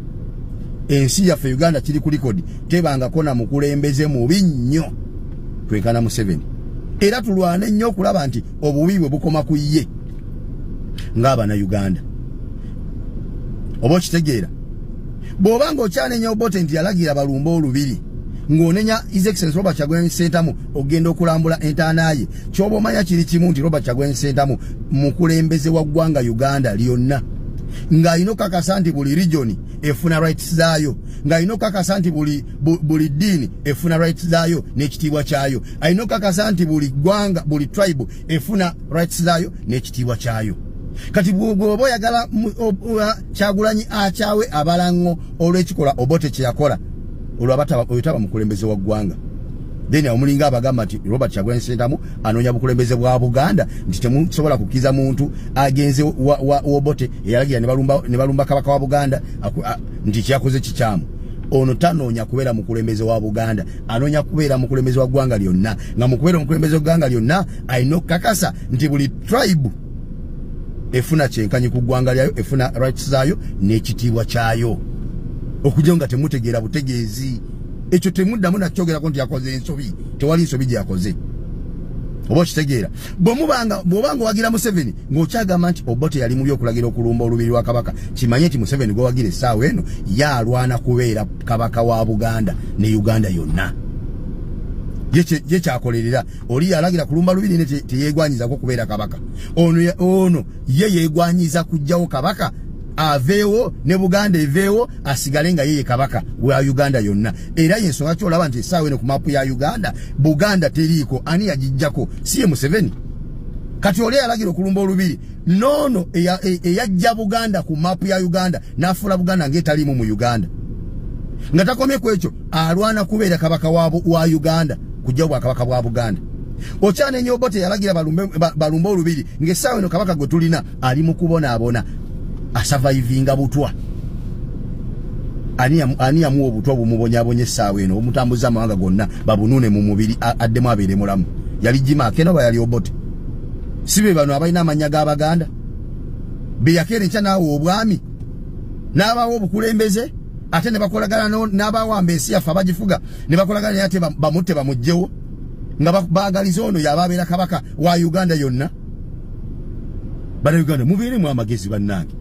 ensi yaffe Uganda kiri ku likodi tebangako na mukulembeze mubi nnyo twenkana Museveni. Era tulwane nnyo okulaba nti obubi bwe bukoma ku ye ng'abannayuganda. Oba okitegeera. Bw'oba ng'okyanenya Obote nti yalagira balumba olubiri, ng'onenya His Excellency Robert Kyagulanyi Ssentamu ogenda okulambula entaana ye, ky'oba omanya kiri kimu nti Robert Kyagulanyi Ssentamu mukulembeze wa ggwanga Uganda lyonna, ng'alina okukakasa nti buli region efuna rights zaayo, ng'alina okukakasa nti buli ddiini efuna rights zaayo n'ekitiibwa kyayo, alina okukakasa nti buli ggwanga, buli tribe efuna rights zaayo n'ekitiibwa kyayo. Kati bw'oba oyagala Kyagulanyi akyawe abalango olw'ekikolwa Obote kye yakola, olwo oyo taba mukulembeze wa ggwanga. Then omulinga abagamba nti Robert Kyagulanyi Ssentamu anoonya bukulembeze bwa Buganda, nti temusobola kukkiriza muntu agenze wa Obote eyalagira ne balumba kabaka wa Buganda nti kyakoze kikyamu. Ono tanoonya kubeera mukulembeze wa Buganda, anoonya kubeera mukulembeze wa ggwanga lyonna. Nga mukubeera omukulembeze wa ggwanga lyonna alina okukakasa nti buli tribe efuna kyenkanyi ku ggwanga lyayo, efuna rights zaayo n'ekitiibwa kyayo. Okujja nga temutegeera butegeezi ekyo, temuddamu nakyogerako nti yakoze ensobi. Tewali nsobi gye yakoze. Oba okitegeera, bw'obanga owagira Museveni ng'okyagamba nti Obote yali mubi okulagira okulumba olubiri lwa kabaka, kimanye nti Museveni gw'owagira essaawa eno ye alwana kubeera kabaka wa Buganda ne Uganda yonna. Ye kyakolerera oli yalagira kulumba lubiri ne teyeegwanyizako kubeera kabaka. Ono ye yeegwanyiza kuggyawo kabaka aveewo ne Buganda eveewo, asigale nga yeye kabaka wa Uganda yonna. Era yensonga kyolaba nti essaawa eno ku maapu ya Uganda Buganda teriiko. Ani yagijjako? Si ye Museveni? Kati oli yalagira okulumba olubiri noono eyajja Buganda ku maapu ya Uganda n'afuula Buganda ng'etaliimu mu Uganda. Nga takomye ku ekyo, alwana kubeera kabaka wa Uganda, kujja bwakabaka bwa Buganda. Okyanenya Obote yalagira balumbe olubiri, ng'essaawa eno kabaka gwe tulina ali mu kubonaabona, asurvivinga butwa. Ani yamuwa obutwa bumubonyabonya essaawa eno, omutambuza amawanga gonna babunuune mu mubiri addemu abeere mulamu? Yali Jima Akena oba yali Obote? Si be bano abalina amannya g'Abaganda be yakeera enkya n'awa obwami n'abawa obukulembeze, ate ne bakolagana n'abawamba ensi yaffe abagifuga, ne bakolagana naye ate bamutte bamuggyewo, nga baagaliza ono yaba abeera kabaka wa Uganda yonna. Bannayuganda, mubeeremu amagezi. Bannange,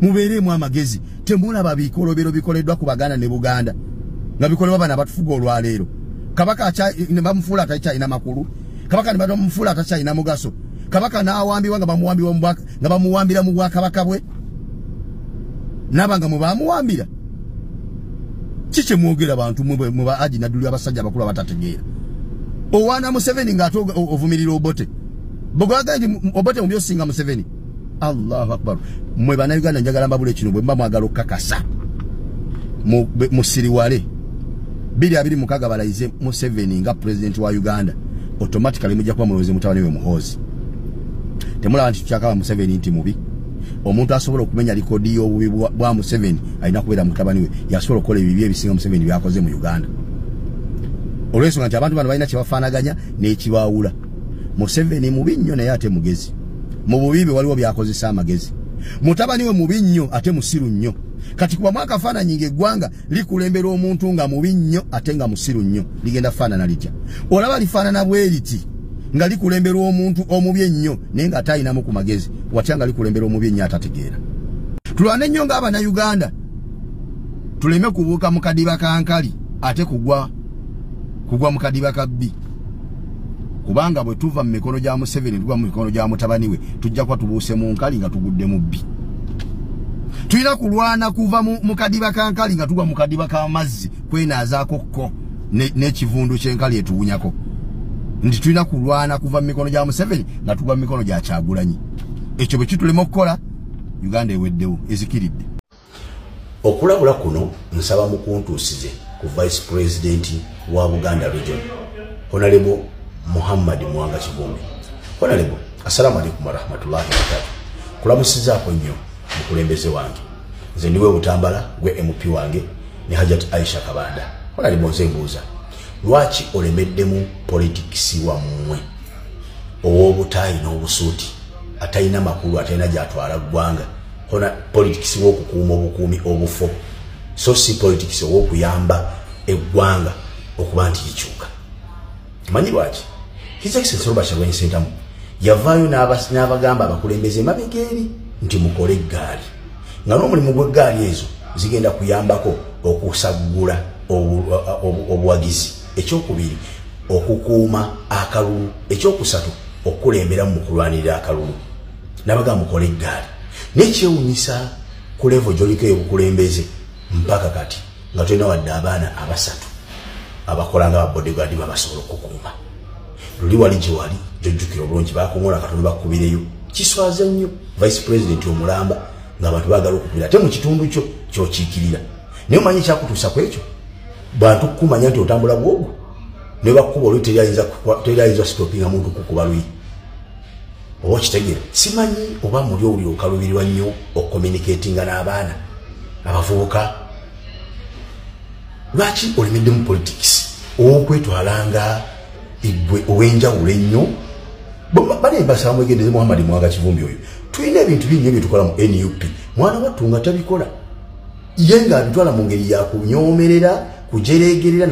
mubeeremu amagezi. Temulaba bikolobero bikoleddwa ku Baganda ne Buganda nga bikolebwa bano abatufuga olwaleero? Kabaka ne bamufuula atakyalina makulu, kabaka ne bamufuula atakyalina mugaso, kabaka n'awambibwa nga bamuwambira mu bwakabaka bwe, naba nga mwe bamuwambira. Kiki mwogera bantu mwe ba Aji Nadduli, abasajja abakulu abatategeera? Owaana Museveni ng'ate ovumirira Obote. Bw'ogaga nti Obote mu byosinga Museveni. Allahu akbar! Mmwe Bannayuganda, njagala mbabule kino: bwe mba mwagala okukakasa, musiriwale 2026 balayize Museveni nga pulezidenti wa Uganda, automatically mujja kuba mulowooze mutabani we Muhoozi. Temulaba nti tukyakaba Museveni nti mubi? Omuntu asobola okumenya likodi y'obubi bwa Museveni alina kubeera mutabani we. Yasobola okukola ebibi ebisinga Museveni byakoze mu Uganda, olw'ensonga nti abantu bano balina kye bafaanaganya n'ekibaawula. Museveni mubi nnyo naye ate mugezi. Mu bubi bwe waliwo byakozesa amagezi. Mutabani we mubi nnyo ate musiru nnyo. Kati kuba mwakafaananyi ng'eggwanga likulembera omuntu nga mubi nnyo ate nga musiru nnyo, ligenda faanana litya? Olaba lifaanana bwe riti nga likulemberwa omuntu omubi ennyo naye nga atayinamu ku magezi, watya nga likulembera omubi ennyo atategeera? Tulwane nnyo ng'Abannayuganda tuleme kubuuka mu kadiba ka nkali ate kugwa mu kadiba ka bbi, kubanga bwe tuva mu mikono gya Museveni tugwa mu mikono gya mutabani we, tujja kuba tubuuse mu nkali nga tugudde mu bbi. Tulina kulwana kuva mu kadiba ka nkali nga tugwa mu kadiba k'amazzi kwenaazaako kko n'ekivundu ky'enkali etuwunyako, nti tulina kulwana kuva mu mikono gya Museveni nga tugwa mu mikono gya Kyagulanyi. Ekyo bwe kitulema okukola, Uganda eweddewo, ezikiridde. Okulabula kuno nsaba mukuntuusize ku Vice President wa Buganda Region, Honorable Muhammad Muwanga Kivumbi. Honorable, assalamu alaikum warahmatullahi wabarakatuh. Kulamusizaako nnyo mukulembeze wange. Nze ndiwe Butambala gwe MP wange ne Hajat Aisha Kabanda. Honorable, nze mbuuza, lwaki olemeddemu politics wammwe ow'obutaayi n'obusuuti atalina makulu, atalina gy'atwala ggwanga, hona politics w'okukuuma obukuumi obufo, so si politics ow'okuyamba eggwanga okuba nti likyuka? Manyi lwaki? His Excellency Robert Kyagulanyi Ssentamu yavaayo n'abagamba abakulembeze emabega eri nti mukole eggaali, nga n'omulimu gw'eggaali ezo zigenda kuyambako okusaggula obuwagizi. Ekyokubiri, okukuuma akalulu. Ekyokusatu, okukulembera mu kulwanirira akalulu. Nabagamba mukole eggaali. Nekyewuunyisa ku level gy'oliko ey'obukulembeze mpaka kati nga tolina wadde abaana abasatu abakola nga babodyguard babasobola okukuuma. Luli wali gye wali gy'ojjukira obulungi bakuŋoola katono bakubireyo. Kiswaza nnyo vice president omulamba ng'abantu baagala okukubira ate mu kitundu kyo ky'okiikirira. Naye omanyi ekyakutuusa ku ekyo? Bantu kukumanya nti otambula bwogo ne bakukuba olwi teri ayinza sitopinga muntu kukuba luyi. Oba okitegeera? Simanyi oba muli owulira okaluubirirwa nnyo okucommunicatinga n'abaana abavubuka. Lwaki olemedde mu politics okwetwalanga eggwe ow'enjawulo ennyo? Bane mbasaba mwegendereze Muhammad Muwanga Kivumbi oyo. Tulina ebintu bingi bye tukola mu NUP. Mwana wattu nga tabikola. Ye ng'abitwala mu ngeri ya kunyoomerera, kujereegerera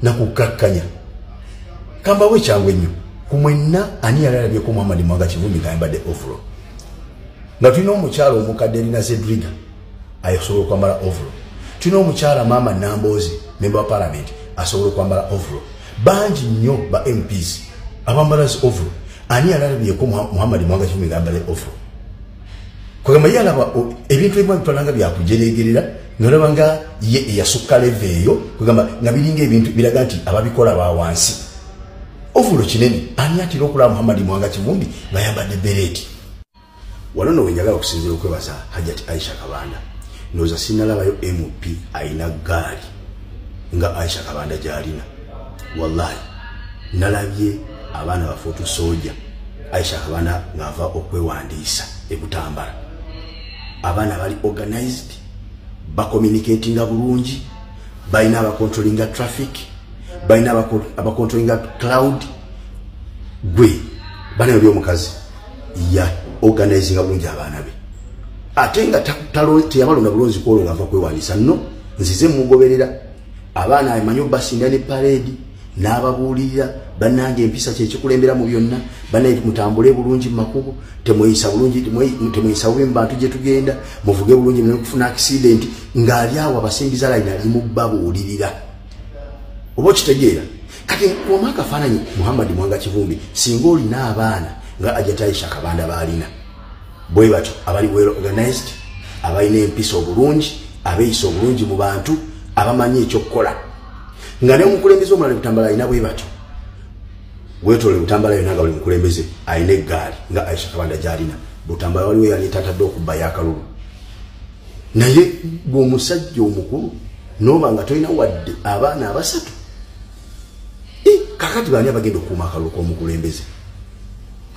na kukakkanya. Kambawe ekyangu ennyo. Ku mwenna ani yali alabyeko Muhammad Muwanga Kivumbi ng'ayambadde overall? Nga tulina omukyala omukadde Erina Zedriga asobola okwambala overall. Tulina omukyala Maama Nambooze, member wa parliament, asobola okwambala overall. Bangi nnyo ba MPs abambala overall. Ani yali alabyeko Muhammad Muwanga Kivumbi ng'ayambadde overall? Kwegamba ye alaba ebintu ebimu abitwala nga byakujereegerera, ng'olaba nga ye eyasukka level eyo, kwegamba nga biringa ebintu biraga nti ababikola ba wansi. Overall kinene, ani atera okulaba Muhammad Muwanga Kivumbi ng'ayambadde bereeti? Wano nno we njagala okusinziira okwebaza Hajjati Aisha Kabanda. Ndowooza sinnalabayo MP ayina ggaali nga Aisha Kabanda gy'alina. Wallahi nalabye abaana ba foot soldier Aisha Kabanda ng'ava okwewandiisa e Butambala. Abaana bali organized, bacommunicatinga bulungi, balina abacontrollinga traffic, balina abacontrollinga cloud. Gwe bana oli omukazi ya organizinga bulungi abaana be, ate nga teyabalonda bulonzi kwolwo ng'ava kwewandiisa. Nno nzize mugoberera abaana amanyi obasinda ne parade n'ababuulirira, bannange empisa kyekikulembera mu byonna, bannange mutambule bulungi mu makubo, temweyisa bulungi, temweyisa bubi mu bantu gye tugenda, muvuge bulungi muleme kufuna accident. Ng'ali awo abasimbiza layini ali mu babuulirira. Oba okitegeera? Kati kuoma akafaananyi Muhammad Muwanga Kivumbi, singa olina abaana nga Hajjati Aisha Kabanda baalina bwe batyo, abali well organized, abalina empisa obulungi, abeeyisa obulungi mu bantu, abamanyi ekyokukola, nga ne omukulembeze omulala Butambala alina bwe batyo. Weetoole Butambala yonna nga buli mukulembeze alina eggaali nga Aisha Kabanda gy'alina. Butambala waliwo yali etatadde okubbayo akalulu. Naye gwe omusajja omukulu n'oba nga tolina wadde abaana abasatu, kakati baani abagenda okukuuma akalulu k'omukulembeze?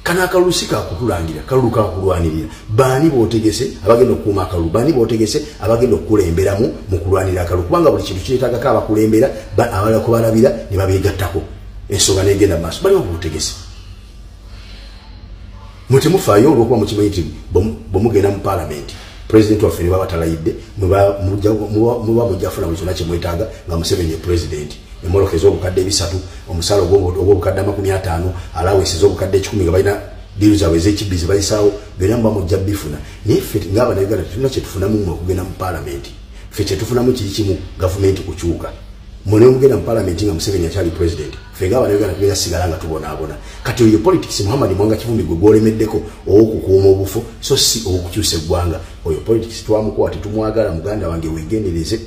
Kano akalulu si kakutulangira, kalulu kakulwanirira. Baani b'otegese abagenda okukuuma akalulu? Baani b'otegese abagenda okukulemberamu mu kulwanirira akalulu? Kubanga buli kintu kyetaagako abakulembera, abalala kubalabira ne babeegattako, ensonga n'egenda mu maaso. Baliwo b'otegese. Mwe temufaayo olw'okuba mukimanyi nti bwe mugenda mu paalamenti, pulezidenti waffe ne baba talayidde, muba mujja kufuna buli kyonna kye mwetaaga nga Museveni ye pulezidenti. Emmotoka ez'obukadde 300, omusaala ogw'obukadde 50, allowance ez'obukadde 10 nga balina diiru zaabwe ez'ekibbi ze bayisaawo, byonna muba mujja bifuna. Naye ffe ng'Abannayuganda tetulina kye tufunamu mmwe okugenda mu paalamenti. Ffe kye tufunamu kiri kimu, gavumenti kukyuka. Mmwe ne mugenda mu paalamenti nga Museveni akyali pulezidenti, ffe ng'Abannayuganda tugenda sigala nga tubonaabona. Kati oyo politics Muhammad Muwanga Kivumbi gwe gwolemeddeko ow'okukuuma obufo, so si ow'okukyusa eggwanga. Oyo politics twamukuwa, tetumwagala. Muganda wange weegendereze.